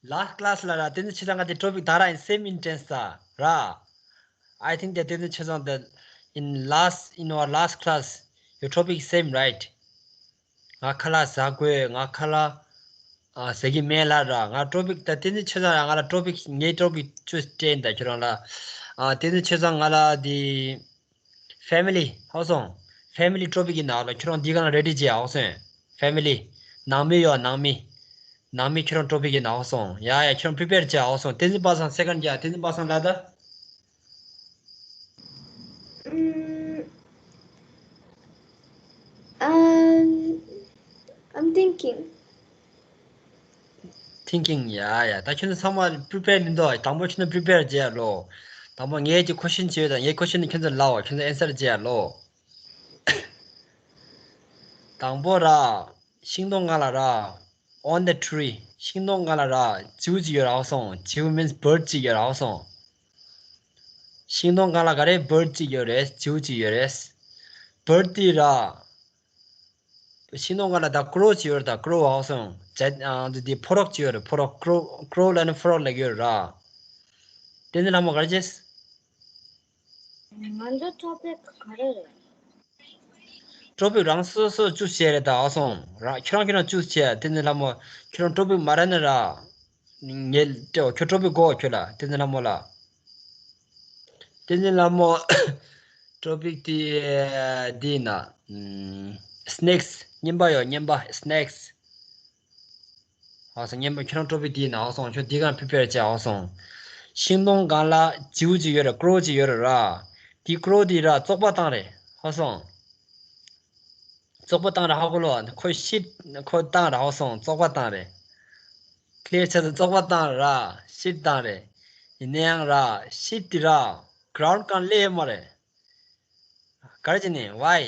ཚང་last class ལ་ར། དེ་ནི་ཁྱེད་ཚང་ང་དེ་topic ད་ར་in same intense ད་ར། I think that དེ་ནི་ཁྱེད་ཚང་དེ་in last in our last class your topic same, right? ང་ཁ་ལག་ཟ་དགོས། ང་ཁ་ལག་ཨ་ཟ་གི་མེད་ལབ་ར། ང་topic ད་དེ་ནི་ཁྱེད་ཚང་ང་ལ་topic ངའི་topic choose སྤྲད་ད་ཁྱོད་རང་ལ། ཨ་དེ་ནི་ཁྱེད་ཚང་ང་ལ་དེ་family ཧོ་སོང་། family topic ཡིན་ན་ལ་ཁྱོད་རང་འདི་ག་ན་ready བྱས་ཨོ་སོང་། family ནང་མི་ཡོད། ནང་མི། ནང་མི་ཁྱོད་རང་topic ཡིན་ན་ཨོ་སོང་། ཡ་ཡ་ཁྱོད་རང་prepare བྱས་ཨོ་སོང་། བསྟན་འཛིན་པ་སངས་second རྒྱག་བསྟན་འཛིན་པ་སངས་ལ་ད། Mm, um, I'm thinking. thinking ཡ་ཡ་ད་ཁྱོད་ཚོ་ཚང་མ་prepare མི་འདུག་དང་པོ་ཁྱོད་ཚོ་prepare བྱས་ལོ། དང་པོ་ངས་ཀྱི་question བྱས་དང་ངའི་question ནི་ཁྱོད་ཚོ་ལབ་ཁྱོད་ཚོ་answer བྱས་ལོ། དང་པོ་ར། ཤིང་སྡོང་ང་ལ་ར། on the tree. ཤིང་སྡོང་སྒང་ལ་ར་བྱིའུ་ཅིག་ཡོད་ར་ཧོ་སོང་། བྱིའུ་means bird ཅིག་ཡོད་ར་ཧོ་སོང་། ཤིང་སྡོང་སྒང་ལ་ག་རེ་bird ཅིག་ཡོད་རེད། བྱིའུ་ཅིག་ཡོད་རེད། bird དེ་ར། ཤིང་སྡོང་སྒང་ལ་ད་crow ཅིག་ཡོད་རེད། ད་crow ཧོ་སོང་། ཇ་ཨ་འདི་འདི་ཕོ་རོག་ཅིག་ཡོད་རེད། ཕོ་རོག crow crow ལ་ནི་ཕོ་རོག་ལབ་ཡོད་ར། དེ་ནི་ལྷ་མོ་ག་རེ་བྱེད། ང་ཚོ་topic ག་རེ་རེད། topic རང་སོ་སོ་choose བྱས་རེད་ད་ཨ་སོང་། རང་ཁྱོད་རང་ཁྱོད་རང་choose བྱས། དེ་ནི་ལྷ་མོ་ཁྱོད་རང་topic མ་རེད་ན་ར། ངས་སྤྲད་འོ་ཁྱོད་topic དགོས་ཁྱོད་ལ། དེ་ནི་ལྷ་མོ་ལ། དེ་ནི་ལྷ་མོ་topic དེ་འདི་ཡིན་ན། snakes གཉན་པ་ཡོད། གཉན་པ་snakes ཨོ་སོང་། ངས་མ་ཁྱོད་རང་topic དེའི་ནང་ཨོ་སོང་། ཁྱོད་དེའི་སྒང་prepare བྱས་ཨོ་སོང་། ཤིང་སྡོང་སྒང་ལ་བྱིའུ་ཅིག་ཡོད་རེད། crow ཅིག་ཡོད་རེད་ར། དེ་crow དེ་ར་བཙོག་པ་བཏང་རེད་ཨོ་སོང་། བཙོག་པ་བཏང་རེད་ཧ་གོ་ལོ། ཁོ་shit ཁོ་བཏང་རེད་ཨོ་སོང་། བཙོག་པ་བཏང་རེད། clear ཆགས་སོང་། བཙོག་པ་བཏང་ར། shit བཏང་རེད། ཡིན་ན་ཡང་ར་shit དེ་ར་ground སྒང་སླེབས་ཡོད་མ་རེད། ག་རེ་བྱས་ནས་why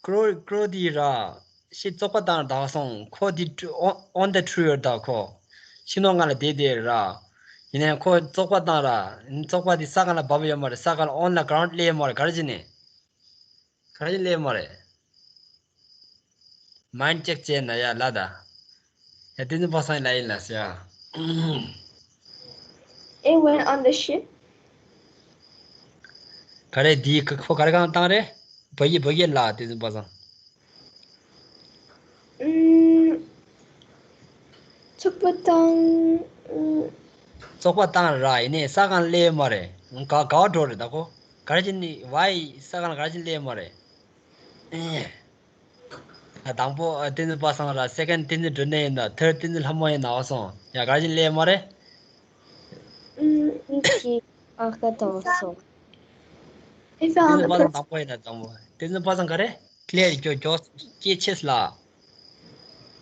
crow crow དེ་ར། shit བཙོག་པ་བཏང་ར་ད་སོང་། ཁོ་དེ་on the tree ཡོད་ད་ཁོ། ཤིང་སྡོང་སྒང་ལ་བསྡད་བསྡད་ར། ཡིན་ནའི་ཁོ་བཙོག་པ་བཏང་ར། བཙོག་པ་དེ་ས་སྒང་ལ་བབས་ཡོད་མ་རེད། ས་སྒང་ལ་on ལ་ground སླེབས་མ་རེད། ག་རེ་བྱས་ནས། ག་རེ་བྱས་སླེབས་མ་རེད། mind check བྱས་ན་ཡ་ལ་ད། ཡ་བསྟན་འཛིན་པ་སངས་ལ་ཡིན་ལ་ཟེར་ཡ། It went on the ship. ག་རེ་འདི་ཁོ་ག་རེ་གང་བཏང་རེད། བོད་ཡིག་བོད་ཡིག་ལ་བསྟན་འཛིན་པ་སངས། ཨུམ། བཙོག་པ་བཏང་། ཨུམ། བཙོག་པ་བཏང་ར་ཡིན་ནའི་ས་སྒང་སླེབས་མ་རེད། ག་ག་བ་འགྲོ་རེད་ད་ཁོ། ག་རེ་བྱས་ནས་why ས་སྒང་ལ་ག་རེ་བྱས་ནས་སླེབས་མ་རེད། ཨེ། ད་དང་པོ་ཨ་བསྟན་འཛིན་པ་སངས་ར། second བསྟན་འཛིན་སྒྲོན་ནེ་ཡིན་ན། third བསྟན་འཛིན་ལྷ་མོ་ཡིན་ན་ཨོ་སོང་། ཡ་ག་རེ་བྱས་ནས་སླེབས་མ་རེད། ཨུམ། མིག་གིས་ཨ་ཁ་དང་སོང་། It fell བསྟན་འཛིན་པ་སངས་དང་པོ་ཡིན་ན་དང་པོ། བསྟན་འཛིན་པ་སངས་ག་རེ། clear མགྱོགས་མགྱོགས་སྐད་ཆེ་ལ།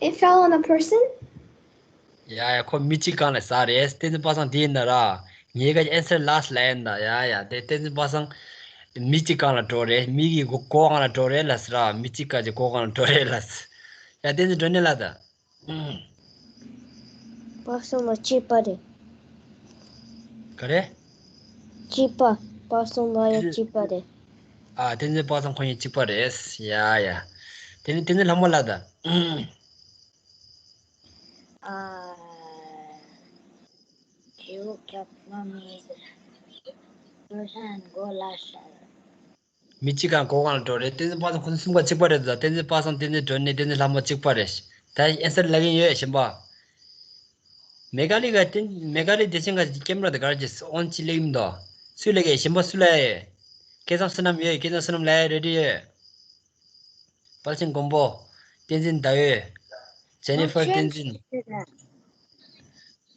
It fell on a person. ཡ་ཡ་ཁོ་མི་གཅིག་སྒང་ལ་ཟགས་རེད། བསྟན་འཛིན་པ་སངས་དེ་ཡིན་ན་ར། ངའི་ག་answer last ལ་ཡིན་ད། ཡ་ཡ་དེ་བསྟན་འཛིན་པ་སངས་མི་གཅིག་སྒང་ལ་འགྲོ་རེད། མི་གི་མགོ་མགོ་སྒང་ལ་འགྲོ་རེད་ལ་ཟེར་ར། མི་གཅིག་ག་གི་མགོ་སྒང་ལ་འགྲོ་རེད་ལ་ཟེར། ཡ་བསྟན་འཛིན་སྒྲོན་ནེ་ལ་ད། པ་སངས་ལ་གཅིག་པ་རེད། ག་རེ། གཅིག་པ། པ་སངས་ལ་ཡ་གཅིག་པ་རེད། ཨ་བསྟན་འཛིན་པ་སངས་ཁོ་གཉིས་གཅིག་པ་རེད། ཡ་ཡ། དེ་ནི་བསྟན་འཛིན་ལྷ་མོ་ལ་ད། ཨ། བྱིའུ་རྒྱབ་ལོ་མི་ཟེར། ལོ་ཤ་མགོ་ལ་ཤ། མི་གཅིག་ག་མགོ་སྒང་ལ་འགྲོ་རེད། བསྟན་འཛིན་པ་སངས་ཁོ་ཚོ་གསུམ་ཀ་གཅིག་པ་རེད་ད། བསྟན་འཛིན་པ་སངས་བསྟན་འཛིན་སྒྲོན་ནེ་བསྟན་འཛིན་ལྷ་མོ་གཅིག་པ་རེད། ད་answer ལབ་ཀྱིན་ཡོད་གཞན་པ། མེ་ག་ལི་ག་བསྟན་མེ་ག་ལི་བདེ་ཆེན་ག་camera དེ་ག་རེ་བྱས་on ཅི་ལེགས་མི་འདུག་སུས་ལབ་ཀྱི་གཞན་པ་སུ་ལབ་ཡས། སྐལ་བཟང་བསོད་ནམས་ཡོད། སྐལ་བཟང་བསོད་ནམས་ལབ་ཡས་ready ཡོད། དཔལ་ཆེན་མགོན་པོ། བསྟན་འཛིན་ཟླ་འོད། ཇེ་ནི་ཧྥར་བསྟན་འཛིན།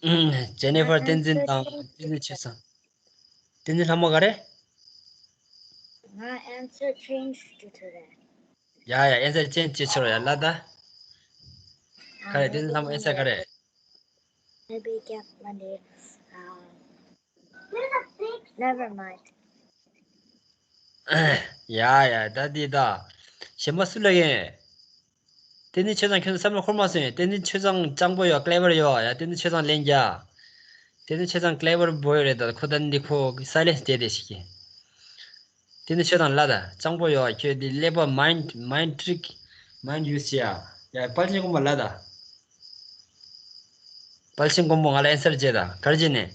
ཨུམ། ཇེ་ནི་ཧྥར་བསྟན་འཛིན་དང་བསྟན་འཛིན་ཆོས་བཟང་། བསྟན་འཛིན་ལྷ་མོ་ག་རེ། ང་answer change བྱེད་ཐུབ་རེད། ཡ་ཡ་answer change བྱེད་ཆོག་ཡ་ལ་ད། ག་རེ་བསྟན་འཛིན་ལྷ་མོ་answer ག་རེ། Maybe get money. Um, never mind. ཡ་ཡ་ད་འདི་ད། གཞན་པ་སུ་ལབ་ཡིན། བསྟན་འཛིན་ཆོས་བཟང་ཁྱོད་ཚོ་བསམ་བློ་འཁོར་མ་སོང་། བསྟན་འཛིན་ཆོས་བཟང་སྤྱང་པོ་ཡོད། clever ཡོད་ཡ། བསྟན་འཛིན་ཆོས་བཟང་ལན་རྒྱག་བསྟན་འཛིན་ཆོས་བཟང་clever boy རེད་ད། ཁོ་ད་འདི་ཁོ་silence བསྡད་བསྡད་ཞིག་གི། བསྟན་འཛིན་ཆོས་བཟང་ལ་ད་སྤྱང་པོ་ཡོད་ཁྱོད་འདི་ཀླད་པ་mind mind trick mind use བྱེད་ཡ། ཡ་དཔལ་ཆེན་མགོན་པོ་ལ་ད། དཔལ་ཆེན་མགོན་པོ་ང་ལ་answer བྱེད་ད། ག་རེ་བྱས་ནས།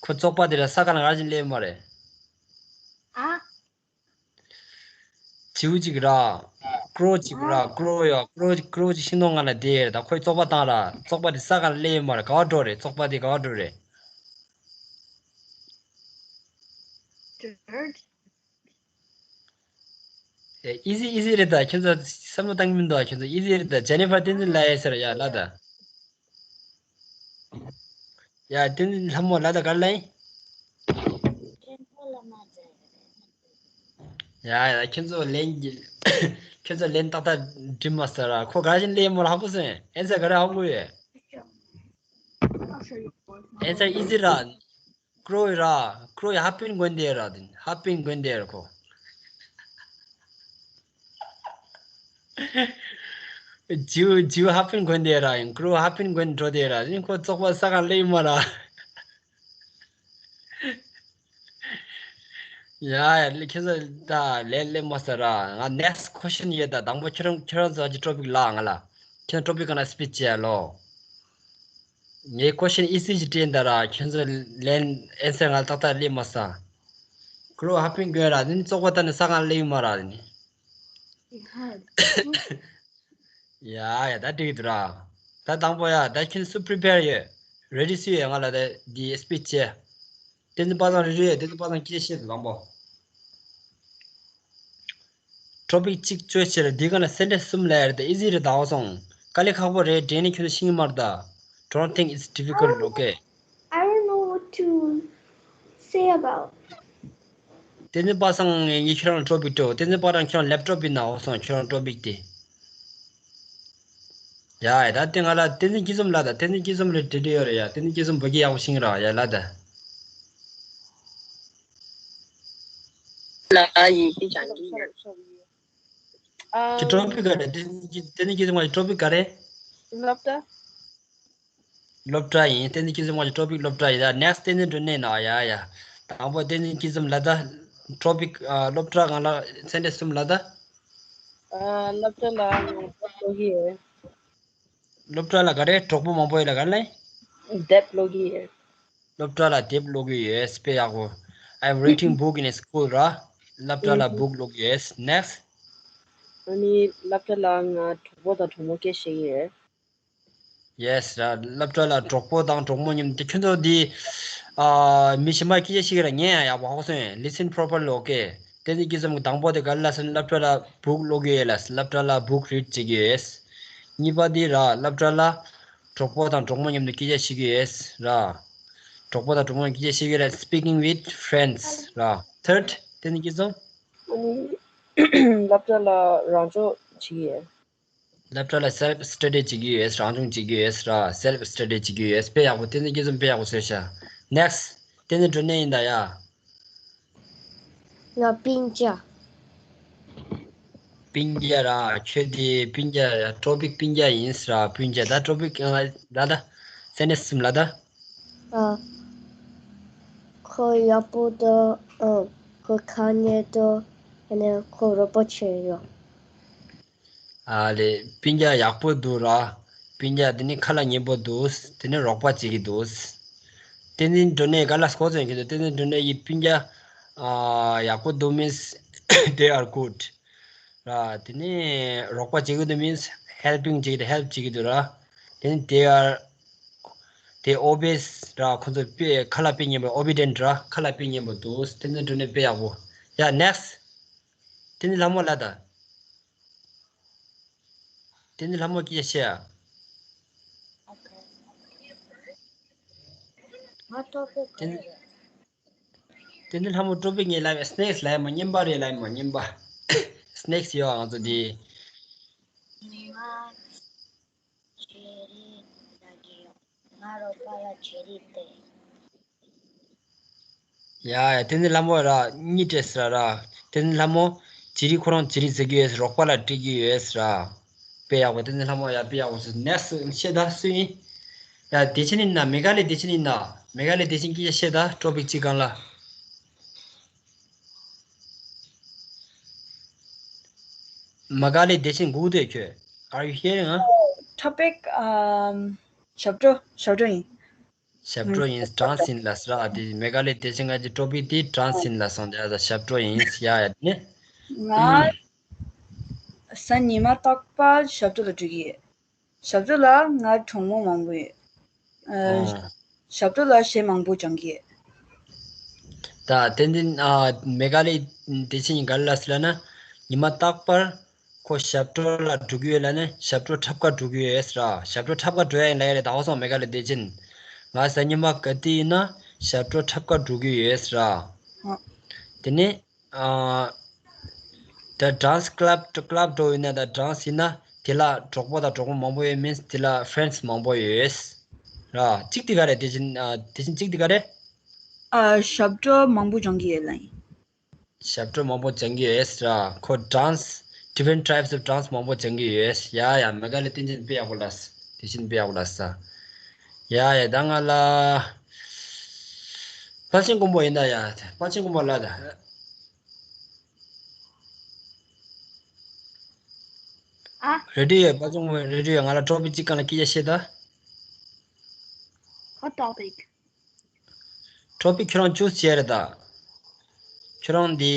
ཁོ་བཙོག་པ་དེ་ལ་ས་ག་ལ་ག་རེ་བྱས་ནས་སླེབས་མ་རེད། ཨ། བྱིའུ་གཅིག་ར། crow གཅིག་ར། crow ཡ། crow crow གཅིག་ཤིང་སྡོང་སྒང་ལ་བསྡད་ཡོད་ད། ཁོས་བཙོག་པ་བཏང་ར། བཙོག་པ་དེ་ས་ག་ལ་སླེབས་ཡོད་མ་རེད། ག་བ་འགྲོ་རེད། བཙོག་པ་དེ་ག་བ་འགྲོ་རེད། Dirt. ཨེ་easy easy རེད་ད། ཁྱོད་ཚོ་བསམ་བློ་བཏང་གི་མི་འདུག་ཁྱོད་ཚོ་easy རེད་ད། ཇེ་ནི་ཧྥར་བསྟན་འཛིན་ལ་ཡ་ཟེར་ཡ་ལ་ད། ཡ་བསྟན་འཛིན་ལྷ་མོ་ལ་ད་ག་རེ་ལབ་ཡིན། ཡ་ཡ་ཁྱོད་ཚོ་ལན་ཁྱོད་ཚོ་ལན་ཏག་ཏག་འགྲིག་མ་སོང་ར། ཁོ་ག་རེ་བྱས་ནས་སླེབས་ཡོད་མ་རེད་ཧ་གོ་སོང་། answer ག་རེ་ཧ་གོ་ཡོད། answer easy ར། crow ར། crow ཡ་ཧ་པིན་དགོན་སྡེ་ར། དེ་ཧ་པིན་དགོན་སྡེ་ར་ཁོ། ཇིའུ་ཇིའུ་ཧ་པིན་དགོན་དེ་ར་ཡིན། ཀྲུའུ་ཧ་པིན་དགོན་འགྲོ་དེ་ར་ཡིན། ཁོ་བཙོག་པ་ས་གང་ལེ་ཡིན་མ་ར། ཡ་ཡ་ལེ་ཁྱེད་ཚོ་ད་ལེ་ལེ་མ་ས་ར། ང་next question ཡོད། ད་དང་པོ་ཁྱེད་རང་ཁྱེད་རང་ཚོ་གི་topic ལ་ང་ལ་ཁྱེད་topic ག་ན་speech བྱས་ལོ། ངའི་question easy ཞིག་དྲིས་ད་ར། ཁྱེད་ཚོ་ལན་answer ང་ལ་ཏག་ཏག་ལེ་མ་ས། ཀྲུའུ་ཧ་པིན་དགོན་ར་ནི་བཙོག་པ་ད་ནི་ས་གང་ལེ་ཡིན་མ་ར་ནི། ཡ་ཡ་ད་འགྲིག་གི་འདུག་ར། ད་དང་པོ་ཡ་ད་ཁྱེད་སུ་prepare ཡོད། ready སུ་ཡོད་ང་ལ་ད་འདི་speech བྱས། བསྟན་འཛིན་པ་སངས་ready ཡོད། བསྟན་འཛིན་པ་སངས་སྐད་བཤད་དང་པོ། topic གཅིག་choice བྱས་ར། འདི་ག་ན་sentence གསུམ་ལ་ཡ་རེད། ད་easy རེད། ད་འོ་སོང་། དཀའ་ལས་ཁག་པོ་རེད། དྲན་ནས་ཁྱོད་ཤེས་ཀྱི་མ་རེད་ད། Don't think it's difficult, okay? I don't know what to say about. བསྟན་འཛིན་པ་སངས་ངས་ཁྱོད་རང་ལ་topic སྤྲོད། བསྟན་འཛིན་པ་སངས་ཁྱོད་རང་laptop ཡིན་ན་འོ་སོང་། ཁྱོད་རང་topic དེ། ཡ་ཡ་ད་དེ་ང་ལ་བསྟན་འཛིན་སྐྱིད་འཛོམས་ལ་ད། བསྟན་འཛིན་སྐྱིད་འཛོམས་ལ་འབྲེལ་འདྲིས་ཡོད་རེད་ཡ། བསྟན་འཛིན་སྐྱིད་འཛོམས་བོད་སྐད་ཡག་པོ་ཤེས་ཀྱི་ར་ཡ་ལ་ད། ལ་ཡིན་ཤེས་ཀྱང་གི་ཡོད། ཁྱེད་topic ག་རེ། བསྟན་འཛིན་སྐྱིད་འཛོམས་ང་topic ག་རེ། སློབ་གྲྭ། སློབ་གྲྭ་ཡིན། བསྟན་འཛིན་སྐྱིད་འཛོམས་ང་topic སློབ་གྲྭ་ཡིན། ད་next བསྟན་འཛིན་སྒྲོན་ནས་ན། ཡ་ཡ། དང་པོ་བསྟན་འཛིན་སྐྱིད་འཛོམས་ལ་ད་topic ཨ་སློབ་གྲྭ་གང་ལ་sentence གསུམ་ལ་ད། ཨ་སློབ་གྲྭ་ལ་ང་དེབ་ཀློག་གི་ཡོད། སློབ་གྲྭ་ལ་ག་རེ། གྲོགས་པོ་མང་པོ་ཡོད་ལ་ག་རེ་ལབ། དེབ་ཀློག་གི་ཡོད། སློབ་གྲྭ་ལ་དེབ་ཀློག་གི་ཡོད། དཔེ་ཡག་པོ། I'm reading book in school ར། སློབ་གྲྭ་ལ་book ཀློག་གི་ཡོད། next། ཨ་ནི་སློབ་གྲྭ་ལ་ང་གྲོགས་པོ་དང་གྲོགས་མོ་སྐད་བཤད་ཀྱི་ཡོད། Yes ར། སློབ་གྲྭ་ལ་གྲོགས་པོ་དང་གྲོགས་མོ་མཉམ་དུ། ཁྱོད་ཚོ་འདི་ཨ་མི་གཞན་པ་སྐད་ཆ་བཤད་ཀྱི་ར། ཉན་ཡ་ཡག་པོ་ཧ་གོ་སོང་ངས། Listen properly, okay? བསྟན་འཛིན་སྐྱིད་འཛོམས་ཀྱི་དང་པོ་དེ་ག་ལ་ཟེར་ན་སློབ་གྲྭ་ལ་book ཀློག་གི་ཡོད་ལ། སློབ་གྲྭ་ལ་book read བྱེད་ཀྱི་ཡོད། གཉིས་པ་དེ་ར། སློབ་གྲྭ་ལ་གྲོགས་པོ་དང་གྲོགས་མོ་མཉམ་དུ་སྐད་ཆ་བཤད་ཀྱི་ཡོད་ར། གྲོགས་པོ་དང་གྲོགས་མོ་མཉམ་དུ་སྐད་ཆ་བཤད་ཀྱི་ཡོད་ལ། Speaking with friends ར། Third བསྟན་འཛིན་སྐྱིད་འཛོམས། ཨ་ནི་སློབ་གྲྭ་ལ་རང་སྦྱོང་བྱེད་ཀྱི་ཡོད། སློབ་གྲྭ་ལ་self study བྱེད་ཀྱི་ཡོད། རང་སྦྱོང་བྱེད་ཀྱི་ཡོད་ར། self study བྱེད་ཀྱི་ཡོད། དཔེ་ཡག་པོ། བསྟན་འཛིན་སྐྱིད་འཛོམས་དཔེ་ཡག་པོ་བཟོས་ཤག next བསྟན་འཛིན་སྒྲོན་ནས་ཡིན་ད་ཡ། ང་སྤུན་ཀྱག་སྤུན་ཀྱག་ར། ཁྱོད་དེ་སྤུན་ཀྱག་ཡ། topic སྤུན་ཀྱག་ཡིན་ར། སྤུན་ཀྱག་ད་topic ལ་ད་sentence གསུམ་ལ་ད། ཨ། ཁོ་ཡག་པོ་འདུག་ཨང་། ཁོ་དཀའ་ངལ་འདུག་ཨ་ནི་ཁོ་རོགས་པ་བྱེད་ཡོད། ཨ་ལེ། སྤུན་ཀྱག་ཡག་པོ་འདུག་ར། སྤུན་ཀྱག་དེ་ནི་ཁ་ལ་ཉན་པོ་འདུག་དེ་ནི་རོགས་པ་བྱེད་ཀྱི་འདུག་བསྟན་འཛིན་སྒྲོན་ནས་ག་ལ་སྐོར་ཚོད་ཁྱེད་ཚོ། བསྟན་འཛིན་སྒྲོན་ནས་ཡི་སྤུན་ཀྱག་ཨ་ཡག་པོ་འདུག means they are good ར། དེ་ནི་རོགས་པ་བྱེད་ཀྱི་འདུག means helping བྱེད་ཀྱི་འདུག help བྱེད་ཀྱི་འདུག་ར། དེ་ནི་they are they obey ར། ཁོ་ཚོ་དཔེ་ཁ་ལ་དཔེ་ཉན་པོ། obedient ར། ཁ་ལ་དཔེ་ཉན་པོ་འདུག་བསྟན་འཛིན་སྒྲོན་ནས་དཔེ་ཡག་པོ། ཡ་next བསྟན་འཛིན་ལྷ་མོ་ལ་ད། བསྟན་འཛིན་ལྷ་མོ་སྐད་ཆ་བཤད་ཨ། ང་ཊོ་པིག་ག་རེ་རེད། བསྟན་འཛིན་ལྷ་མོ་ཊོ་པིག་ངས་ལབ་པ་སྣེག་སི་ལབ་ཡ་མ། རྔན་པ་རེད་ལབ་ཡ་མ། རྔན་པ། སྣེག་སི་ཡོད་ང་ཚོ་འདི། ཉི་མ་བྱེ་རིལ་ལབ་ཀྱི་ཡོད། ང་རོགས་པ་ལ་བྱེ་རིལ་སྟེར། ཡ་ཡ། བསྟན་འཛིན་ལྷ་མོ་ར་གཉིས་སྤྲད་ཟེར་ར། བསྟན་འཛིན་ལྷ་མོ་བྱེ་རིལ་ཁོ་རང་བྱེ་རིལ་ཟ་གི་ཡོད། རོགས་པ་ལ་སྤྲད་ཀྱི་ཡོད་ཟེར་ར། དཔེ་ཡག་པོ། བསྟན་འཛིན་ལྷ་མོ་ཡ་དཔེ་ཡག་པོ་ཟེར། ནེག་སི་ཤེས་ད་སུ་ཡིན། ཡ་བདེ་ཆེན་ཡིན་ན། མེ་ག་ལའི་བདེ་ཆེན་ཡིན་ན། མེ་ག་ལའི་བདེ་ཆེན་སྐད་ཆ་བཤད་ད། ཊོ་པིག་གཅིག་སྒང་ལ། མེ་ག་ལའི་བདེ་ཆེན་སྒུག་སྡོད་ཁྱོད། Are you hearing, huh? ཊོ་པིག་ཨམ། ཞབས་བྲོ། ཞབས་བྲོ་ཡིན། ཞབས་བྲོ་ཡིན། ཌན་སི་ཡིན་ལབ་ཟེར་ར། ཨ་དེ་མེ་ག་ལའི་བདེ་ཆེན་ང་ཅི་ཊོ་པིག་དེ་ཌན་སི་ཡིན་ལབ་སོང་། དེ་ཨ་ད་ཞབས་བྲོ་ཡིན་ཟེར་ཡ་ཡ་དེ་ནི། ང་གཟའ་ཉི་མ་རྟག་པར་ཞབས་བྲོ་ལ་འགྲོ་གི་ཡོད། ཞབས་བྲོ་ལ་ང་གྲོགས་མོ་མང་པོ་ཡོད། ཨ། ཨོ། ཞབས་བྲོ་ལ་གཞས་མང་པོ་སྦྱང་གི་ཡོད། ད་བསྟན་འཛིན་ཨ་མེ་ག་ལའི་བདེ་ཆེན་གྱིས་ག་རེ་ལབ་ཟེར་ལབ་ན། ཉི་མ་རྟག་པར་ཁོ་ཞབས་བྲོ་ལ་འགྲོ་གི་ཡོད་ལབ་ནས། ཞབས་བྲོ་འཁྲབ་གར་འགྲོ་གི་ཡོད་ཟེར་ར། ཞབས་བྲོ་འཁྲབ་གར་འགྲོ་ཡ་ཡིན་ལབ་ཡ་རེད། ད་ཧོ་སོང་མེ་ག་ལའི་བདེ་ཆེན། ང་གཟའ་ཉི་མ་ག་དུས་ཡིན་ན་ཞབས་བྲོ་འཁྲབ་གར་འགྲོ་གི་ཡོད་ཟེར་ར། ཨ། དེ་ནས་ཨ། ད་ཌན་སི་ཀ་ལབ་ཀ་ལབ་འགྲོ་ཡིན་ན། ད་ཌན་སི་ཡིན་ན་དེ་ལ་གྲོགས་པོ་དང་གྲོགས་མོ་མང་པོ་ཡོད། མིན་སི་དེ་ལ་ཕ་རེན་སི་མང་པོ་ཡོད་ར། གཅིག་དེ་ག་རེད། བདེ་ཆེན། ཨ། བདེ་ཆེན་གཅིག་དེ་ག་རེད། ཨ། ཞབས་བྲོ་མང་པོ་སྦྱང་གི་ཡོད་ལབ་ཡིན། ཞབས་བྲོ་མང་པོ་སྦྱང་གི་ཡོད་ར། ཁོ་ཌན་སི་ Different types of dance མང་པོ་སྦྱང་གི་ཡོད། ཡ་ཡ། མེ་ག་ལེ་བསྟན་འཛིན་དཔེ་ཡག་པོ་ལབ། དེ་བཞིན་དཔེ་ཡག་པོ་ལབ་ས། ཡ་ཡ། ད་ང་ལ་ཕལ་ཆེན་དཀོན་པོ་ཡིན་ད་ཡ། ཕལ་ཆེན་དཀོན་པོ་ལབ་ད། ཨ། རེ་ཌི་ཡོད། ཕལ་ཆེན་དཀོན་པོ་རེ་ཌི་ཡོད། ང་ལ་ཊོ་པིག་གཅིག་སྒང་ལ་སྐད་ཆ་བཤད་ད། What topic? ཊོ་པིག་ཁྱོད་རང་ཅུ་སི་བྱས་རེད་ད། ཁྱོད་རང་འདི་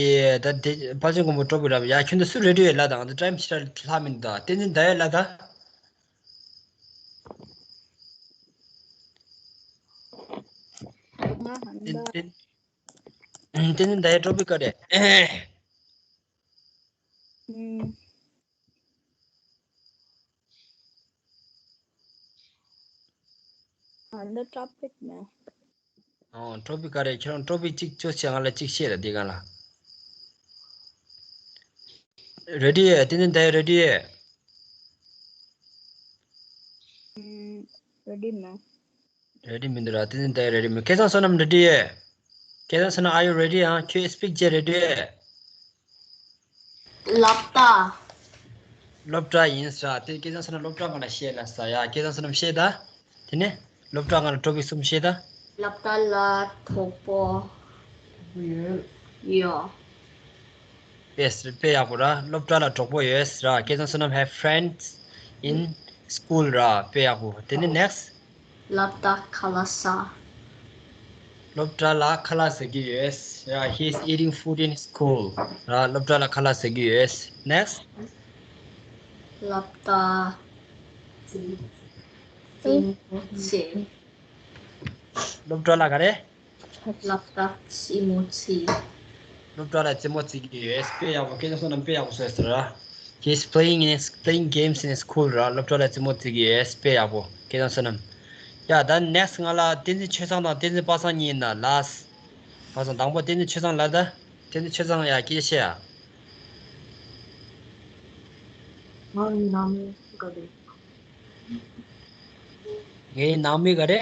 ད་དེ་ཕལ་ཆེན་དཀོན་པོ་ཊོ་པིག་རག་པ། ཡ་ཁྱོད་འདི་སུ་རེ་ཌི་ཡོད་ལབ་ད། ང་ཚོ་ཊའིམ་ཞེ་དྲག་ལྷག་མི་འདུག་ད་བསྟན་འཛིན་ད་ཡོད་ལབ་ད། ང་ཧ་བསྟན་འཛིན། བསྟན་འཛིན་ད་ཡོད། ཊོ་པིག་ག་རེ། ཨུམ། ཨ། འདི་ཊོ་པིག་མེད། ཨོ། ཊོ་པིག་ག་རེ། ཁྱེད་རང་ཊོ་པིག་གཅིག་ཅོ་ཆེ་ང་ལ་གཅིག་བཤད་ད་འདི་ག་ལ། རེ་ཌི་ཡོད། བསྟན་འཛིན་ད་ཡོད་རེ་ཌི་ཡོད། ཨུམ། རེ་ཌི་མེད། རེ་ཌི་མི་འདུག་ར། བསྟན་འཛིན་ད་ཡོད་རེ་ཌི་མེད། སྐལ་བཟང་བསོད་ནམས་རེ་ཌི་ཡོད། སྐལ་བཟང་བསོད་ནམས། Are you ready? ཨང་། ཁྱོད་སི་པིག་བྱེད་རེ་ཌི་ཡོད། སློབ་གྲྭ། སློབ་གྲྭ་ཡིན་ས་ར། དེ་སྐལ་བཟང་བསོད་ནམས་སློབ་གྲྭ་སྒང་ལ་བཤད་ལབ་ས། ཡ་སྐལ་བཟང་བསོད་ནམས་བཤད་ད། དེ་ནས་སློབ་གྲྭ་སྒང་ལ་ཊོ་པིག་གསུམ་བཤད་ད། སློབ་གྲྭ་ལ་གྲོགས་པོ་ཡོད། ཡོད། དཔེ་དཔེ་ཡག་པོ་ར། སློབ་གྲྭ་ལ་གྲོགས་པོ་ཡོད་ས་ར། སྐལ་བཟང་བསོད་ནམས་have friends in school ར། དཔེ་ཡག་པོ། དེ་ནས་next། སློབ་གྲྭ་ཁ་ལག་ཟ། སློབ་གྲྭ་ལ་ཁ་ལག་ཟ་གི་ཡོད། Yeah, he's eating food in school. ར། སློབ་གྲྭ་ལ་ཁ་ལག་ཟ་གི་ཡོད། Next. སློབ་གྲྭ་རྩེད་མོ་རྩེ། སློབ་གྲྭ་ལ་ག་རེ། སློབ་གྲྭ་རྩེད་མོ་རྩེ། སློབ་གྲྭ་ལ་རྩེད་མོ་རྩེ་གི་ཡོད། དཔེ་ཡག་པོ། སྐལ་བཟང་བསོད་ནམས་དཔེ་ཡག་པོ་བཟོས་ཟེར་ར། He's playing in playing games in school ར། སློབ་གྲྭ་ལ་རྩེད་མོ་རྩེ་གི་ཡོད། དཔེ་ཡག་པོ། སྐལ་བཟང་བསོད་ནམས། ཡ་ད་next ང་ལ་བསྟན་འཛིན་ཆོས་བཟང་དང་བསྟན་འཛིན་པ་སངས་གཉིས་ཡིན་ན་last། པ་སངས། དང་པོ་བསྟན་འཛིན་ཆོས་བཟང་ལ་ད། བསྟན་འཛིན་ཆོས་བཟང་ཡ་སྐད་ཆ་བཤད་ཡ། ང་ཡི་ནང་མི་ག་རེ། ངའི་ནང་མི་ག་རེ།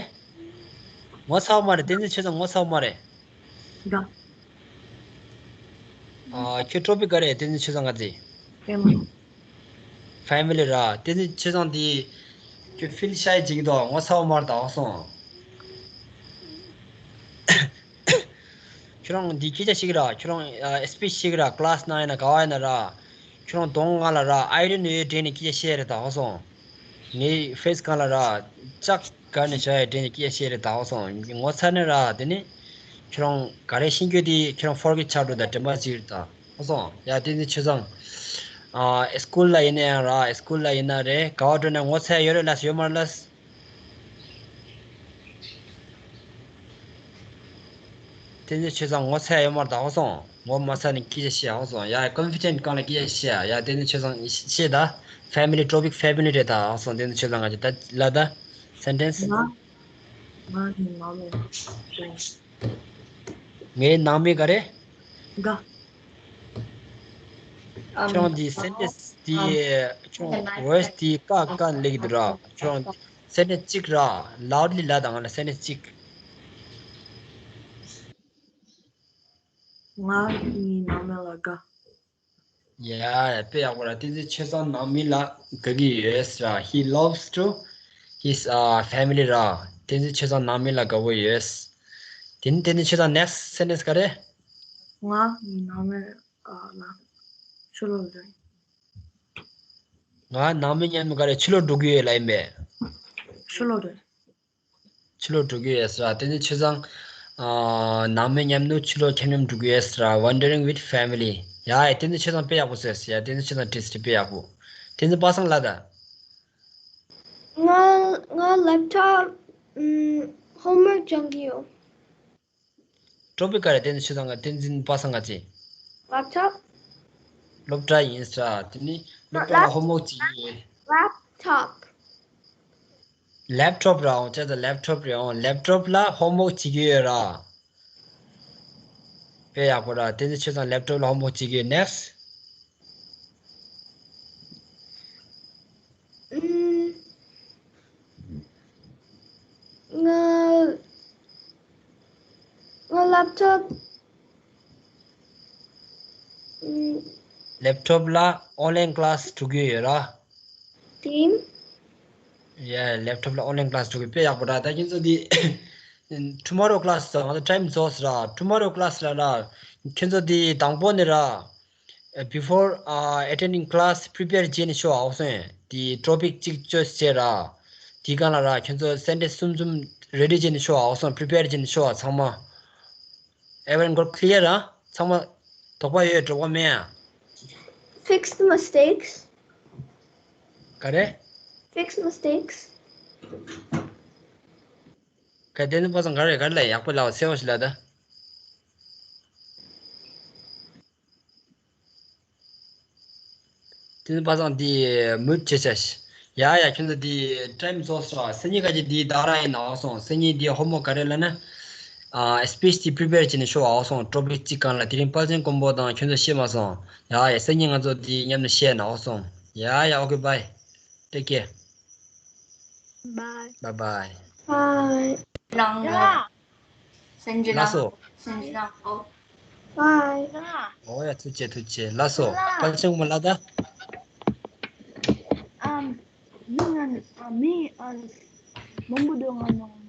ངོ་ཚ་བ་མ་རེད། བསྟན་འཛིན་ཆོས་བཟང་ངོ་ཚ་བ་མ་རེད། འདྲ། ཨ། ཁྱོད་ཊོ་པིག་ག་རེ། བསྟན་འཛིན་ཆོས་བཟང་ག་ཚེ། ཕེ་མི་ལི། ཕེ་མི་ལི་ར། བསྟན་འཛིན་ཆོས་བཟང་འདི། ཁྱོད་ཕིལ་ཤའི་ཅིག་དང་ངོ་ཚ་བ་མ་རེད་ད་ཧོ་སོང་། ཁྱོད་རང་འདི་སྐད་ཆ་ཤིག་ར། ཁྱོད་རང་ཨ་སི་པི་ཤིག་ར། ཀླ་སི་ནང་ཡིན་ན་ག་བ་ཡིན་ན་ར། ཁྱོད་རང་གདོང་ང་ལ་ར། ཨའི་རོན་ཡོད་དྲན་ནས་སྐད་ཆ་བཤད་རེད་ད་ཧོ་སོང་། ངའི་ཕེ་སི་སྒང་ལ་ར། ལྕགས་སྒང་ནས་བཞག་ཡ་དྲན་ནས་སྐད་ཆ་བཤད་རེད་ད་ཧོ་སོང་། ངོ་ཚ་ནས་ར། དེ་ནི་ཁྱོད་རང་ག་རེ་ཤེས་རྒྱུ་དེ་ཁྱོད་རང་ཕོར་གེ་ཊི་ཆགས་འགྲོ་ད། དྲན་པ་ཅིག་རེད་ད་ཧོ་སོང་། ཡ་བསྟན་འཛིན་ཆོས་བཟང་། ཨ་སི་ཀུལ་ལ་ཡིན་ན་ཡང་ར། སི་ཀུལ་ལ་ཡིན་ན་རེད། ག་བ་འགྲོ་ན་ངོ་ཚ་ཡ་ཡོད་རེད་ལབ་ཡོད་མ་རེད་ལབ། བསྟན་འཛིན་ཆོས་བཟང་ངོ་ཚ་ཡ་ཡོད་མ་རེད་ད་ཧོ་སོང་། ངོ་མ་ཚ་ནས་སྐད་ཆ་བཤད་ཧོ་སོང་། ཡ་ཀོན་ཕི་ཌེན་ཊི་སྒང་ལ་སྐད་ཆ་བཤད་ཡ། བསྟན་འཛིན་ཆོས་བཟང་བཤད་ད། ཕེ་མི་ལི། ཊོ་པིག་ཕེ་མི་ལི་རེད་ད་ཧོ་སོང་། བསྟན་འཛིན་ཆོས་བཟང་ང་ཅི་ད་ལ་ད། སེན་ཊེན་སི། ང་། ང་གི་ནང་མི་ཅན། ངའི་ནང་མི་ག་རེ། འདྲ། ཁྱོད་རང་འདི་སེན་ཊེན་སི་འདི། ཁྱོད་རང་ཝོ་ཡི་སི་འདི་ཀ་ཀ་ལེགས་འདུག་ར། ཁྱོད་རང་སེན་ཊེན་སི་གཅིག་ར། ལའུ་ཌི་ལི་ལབ་དང་ང་ལ་སེན་ཊེན་སི་གཅིག་ང་ཡི་ནང་མི་ལ་དགའ། ཡ་ཡ། དཔེ་ཡག་པོ་ར། བསྟན་འཛིན་ཆོས་བཟང་ནང་མི་ལ་དགའ་གི་ཡོད་ར། He loves to his uh family ར། བསྟན་འཛིན་ཆོས་བཟང་ནང་མི་ལ་དགའ་པོ་ཡོད། དེ་ནི་བསྟན་འཛིན་ཆོས་བཟང་next sentence ག་རེ། ང་ཡི་ནང་མི་ཨ་ལ་ཕྱི་ལོགས་རེད། ང་ནང་མི་མཉམ་དུ་ག་རེ། ཕྱི་ལོགས་འགྲོ་གི་ཡོད་ལབ་ཡིན་པས། ཕྱི་ལོགས་རེད། ཕྱི་ལོགས་འགྲོ་གི་ཡོད་ཟེར་བ། བསྟན་འཛིན་ཆོས་བཟང་། ཨ། ནང་མི་མཉམ་དུ་ཕྱི་ལོགས་འཁྱམ་འཁྱམ་འགྲོ་གི་ཡོད་ཟེར་བ། Wandering with family. ཡ་ཡ། བསྟན་འཛིན་ཆོས་བཟང་དཔེ་ཡག་པོ་ཟེར་ཟེར། ཡ། བསྟན་འཛིན་ཆོས་བཟང་བྲིས་ཏེ་དཔེ་ཡག་པོ། བསྟན་འཛིན་པ་སངས་ལ་ད། ང་ང་ལེབ་ཊོབ་ཨམ་ཧོམ་ཝོག་སྦྱང་གི་ཡོད། ཊོ་པིག་ག་རེ། བསྟན་འཛིན་ཆོས་བཟང་ག་བསྟན་འཛིན་པ་སངས་ག་ཅི། ལེབ་ཊོབ། སློབ་གྲྭ་ཡིན་ས། དེ་ནི་སློབ་གྲྭ་ལ་ཧོམ་ཝོག་བྱེད་ཀྱི་ཡོད། ལེབ་ཊོབ། ལེབ་ཊོབ་ར་འོང་། ཅག་ད་ལེབ་ཊོབ་རེད་འོང་། ལེབ་ཊོབ་ལ་ཧོམ་ཝོག་བྱེད་ཀྱི་ཡོད་ར། དཔེ་ཡག་པོ་ར། བསྟན་འཛིན་ཆོས་བཟང་ལེབ་ཊོབ་ལ་ཧོམ་ཝོག་བྱེད་ཀྱི་ཡོད། ནེགསི། ཨུམ། ང་ང་ལེབ་ཊོབ། ཨུམ། ལེབ་ཊོབ་ལ་ཨོན་ལའིན་ཀི་ལཱ་སི་འགྲོ་གི་ཡོད་ར། ཊིམ། ཡ། ལེབ་ཊོབ་ལ་ཨོན་ལའིན་ཀི་ལཱ་སི་འགྲོ་གི་དཔེ་ཡག་པོ་ར། ད་ཁྱེད་ཚོ་འདི་ཊུ་མོ་རོ་ཀི་ལཱ་སི་ང་ཚོ་ཊའིམ་རྫོགས་ར། ཊུ་མོ་རོ་ཀི་ལཱ་སི་ལ་ར། ཁྱེད་ཚོ་འདི་དང་པོ་ནས་ར། Before uh, attending class, prepare བྱས་ནས་ཤོག་ཨ་སོང་། དེ་ཊོ་པིག་གཅིག་ཅོས་བྱས་ར། དེའི་སྒང་ལ་ར་ཁྱོད་ཚོ་སེན་ཊེན་སི་གསུམ་གསུམ་རེ་ཌི་བྱས་ནས་ཤོག་ཨ་སོང་། པི་རི་པེར་བྱས་ནས་ཤོག་ཨ། ཚང་མ། Everyone got clear? ཨ། ཚང་མ་དོགས་པ་ཡོད། དོགས་པ་མེད་ཨ། Fix the mistakes. ག་རེ། Fix mistakes. ག་དེ་ནི་པ་སང་ག་རེ་ག་རེ་ལ་ཡག་པོ་ལབ་གསལ་བོ་ཞིག་ལབ་ད། དེ་ནི་པ་སང་འདི་མུད་བྱེད་བྱ་ཞིག་ཡ་ཡ། ཁྱོད་ཚོ་འདི་ཊའིམ་རྫོགས་སོང་། སང་ཉིན་ཁ་ཅིག་འདི་ད་ར་ཡིན་ཨ་སོང་། སང་ཉིན་འདི་ཧོམ་ཝོག་ག་རེ་ལབ་ན། ཨ། སི་པིཆ་འདི་པི་རི་པེར་བྱས་ནས་ཤོག་ཨ་སོང་། ཊོ་པིག་གཅིག་སྒང་ལ། དེ་རིང་དཔལ་ཆེན་དཀོན་པོ་དང་ཁྱོད་ཚོ་བཤད་མ་སོང་། ཡ་ཡ། སང་ཉིན་ང་ཚོ་འདི་མཉམ་དུ་བཤད་ན་ཨ་སོང་། ཡ་ཡ། ཨོ་ཀེ། བྷའི། Take care. Bye. Bye bye. Bye. Long long. སང་ཉིན་ལ་སོ། སང་ཉིན་ལ། ཨོ། Bye. ཨོ་ཡ། ཐུགས་རྗེ་ཆེ། ཐུགས་རྗེ་ཆེ། ལ་སོ། དཔལ་ཆེན་དཀོན་པོ་ལ་ད། ཨམ། མི་ང་ཨ་མི་ཨ་མང་པོ་འདུག་ང་ནང་།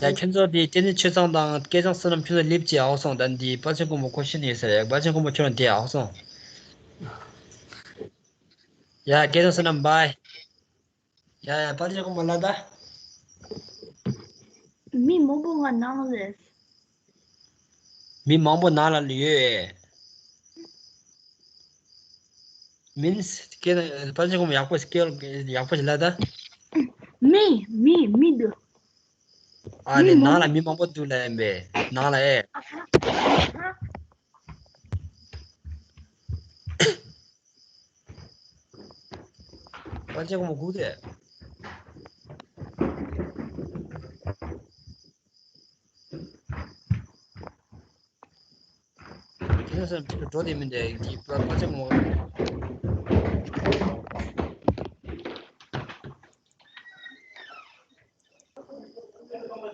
ཡ། ཁྱོད་ཚོ་དེ་ལྟེ་གནས་ཆོས་ཚང་དང་སྐལ་བཟང་བསོད་ནམས། ཁྱོད་ཚོ་ལེབ་ཅིག་ཨ་སོང་། ད་འདི་དཔལ་ཆེན་དཀོན་པོ་ཁོ་ཤི་ནས་ཡོད་ས་རེད། དཔལ་ཆེན་དཀོན་པོ་ཁྱོད་རང་དེ་ཨ་སོང་། ཡ། སྐལ་བཟང་བསོད་ནམས། བྷའི། ཡ་ཡ། དཔལ་ཆེན་དཀོན་པོ་ལ་ད། མི་མང་པོ་ང་ནང་ལ་རེད། མི་མང་པོ་ནང་ལ་ཡོད། མིན་སི་སྐད་དཔལ་ཆེན་དཀོན་པོ་ཡག་པོ་སྐད་ཡག་པོ་ཞིག་ལབ་ད། མི་མི་མི་འདུག་ཨ་ནི་མི་མང་ནང་ལ་མི་མང་པོ་འདུག་ལབ་ཡིན་པས། ནང་ལ་ཨེ། དཔལ་ཆེན་དཀོན་པོ་སྒུག་དེ། དེ་ནས་འགྲོ་དེ་མིན་ཏེ། དཔལ་ཆེན་དཀོན་པོ།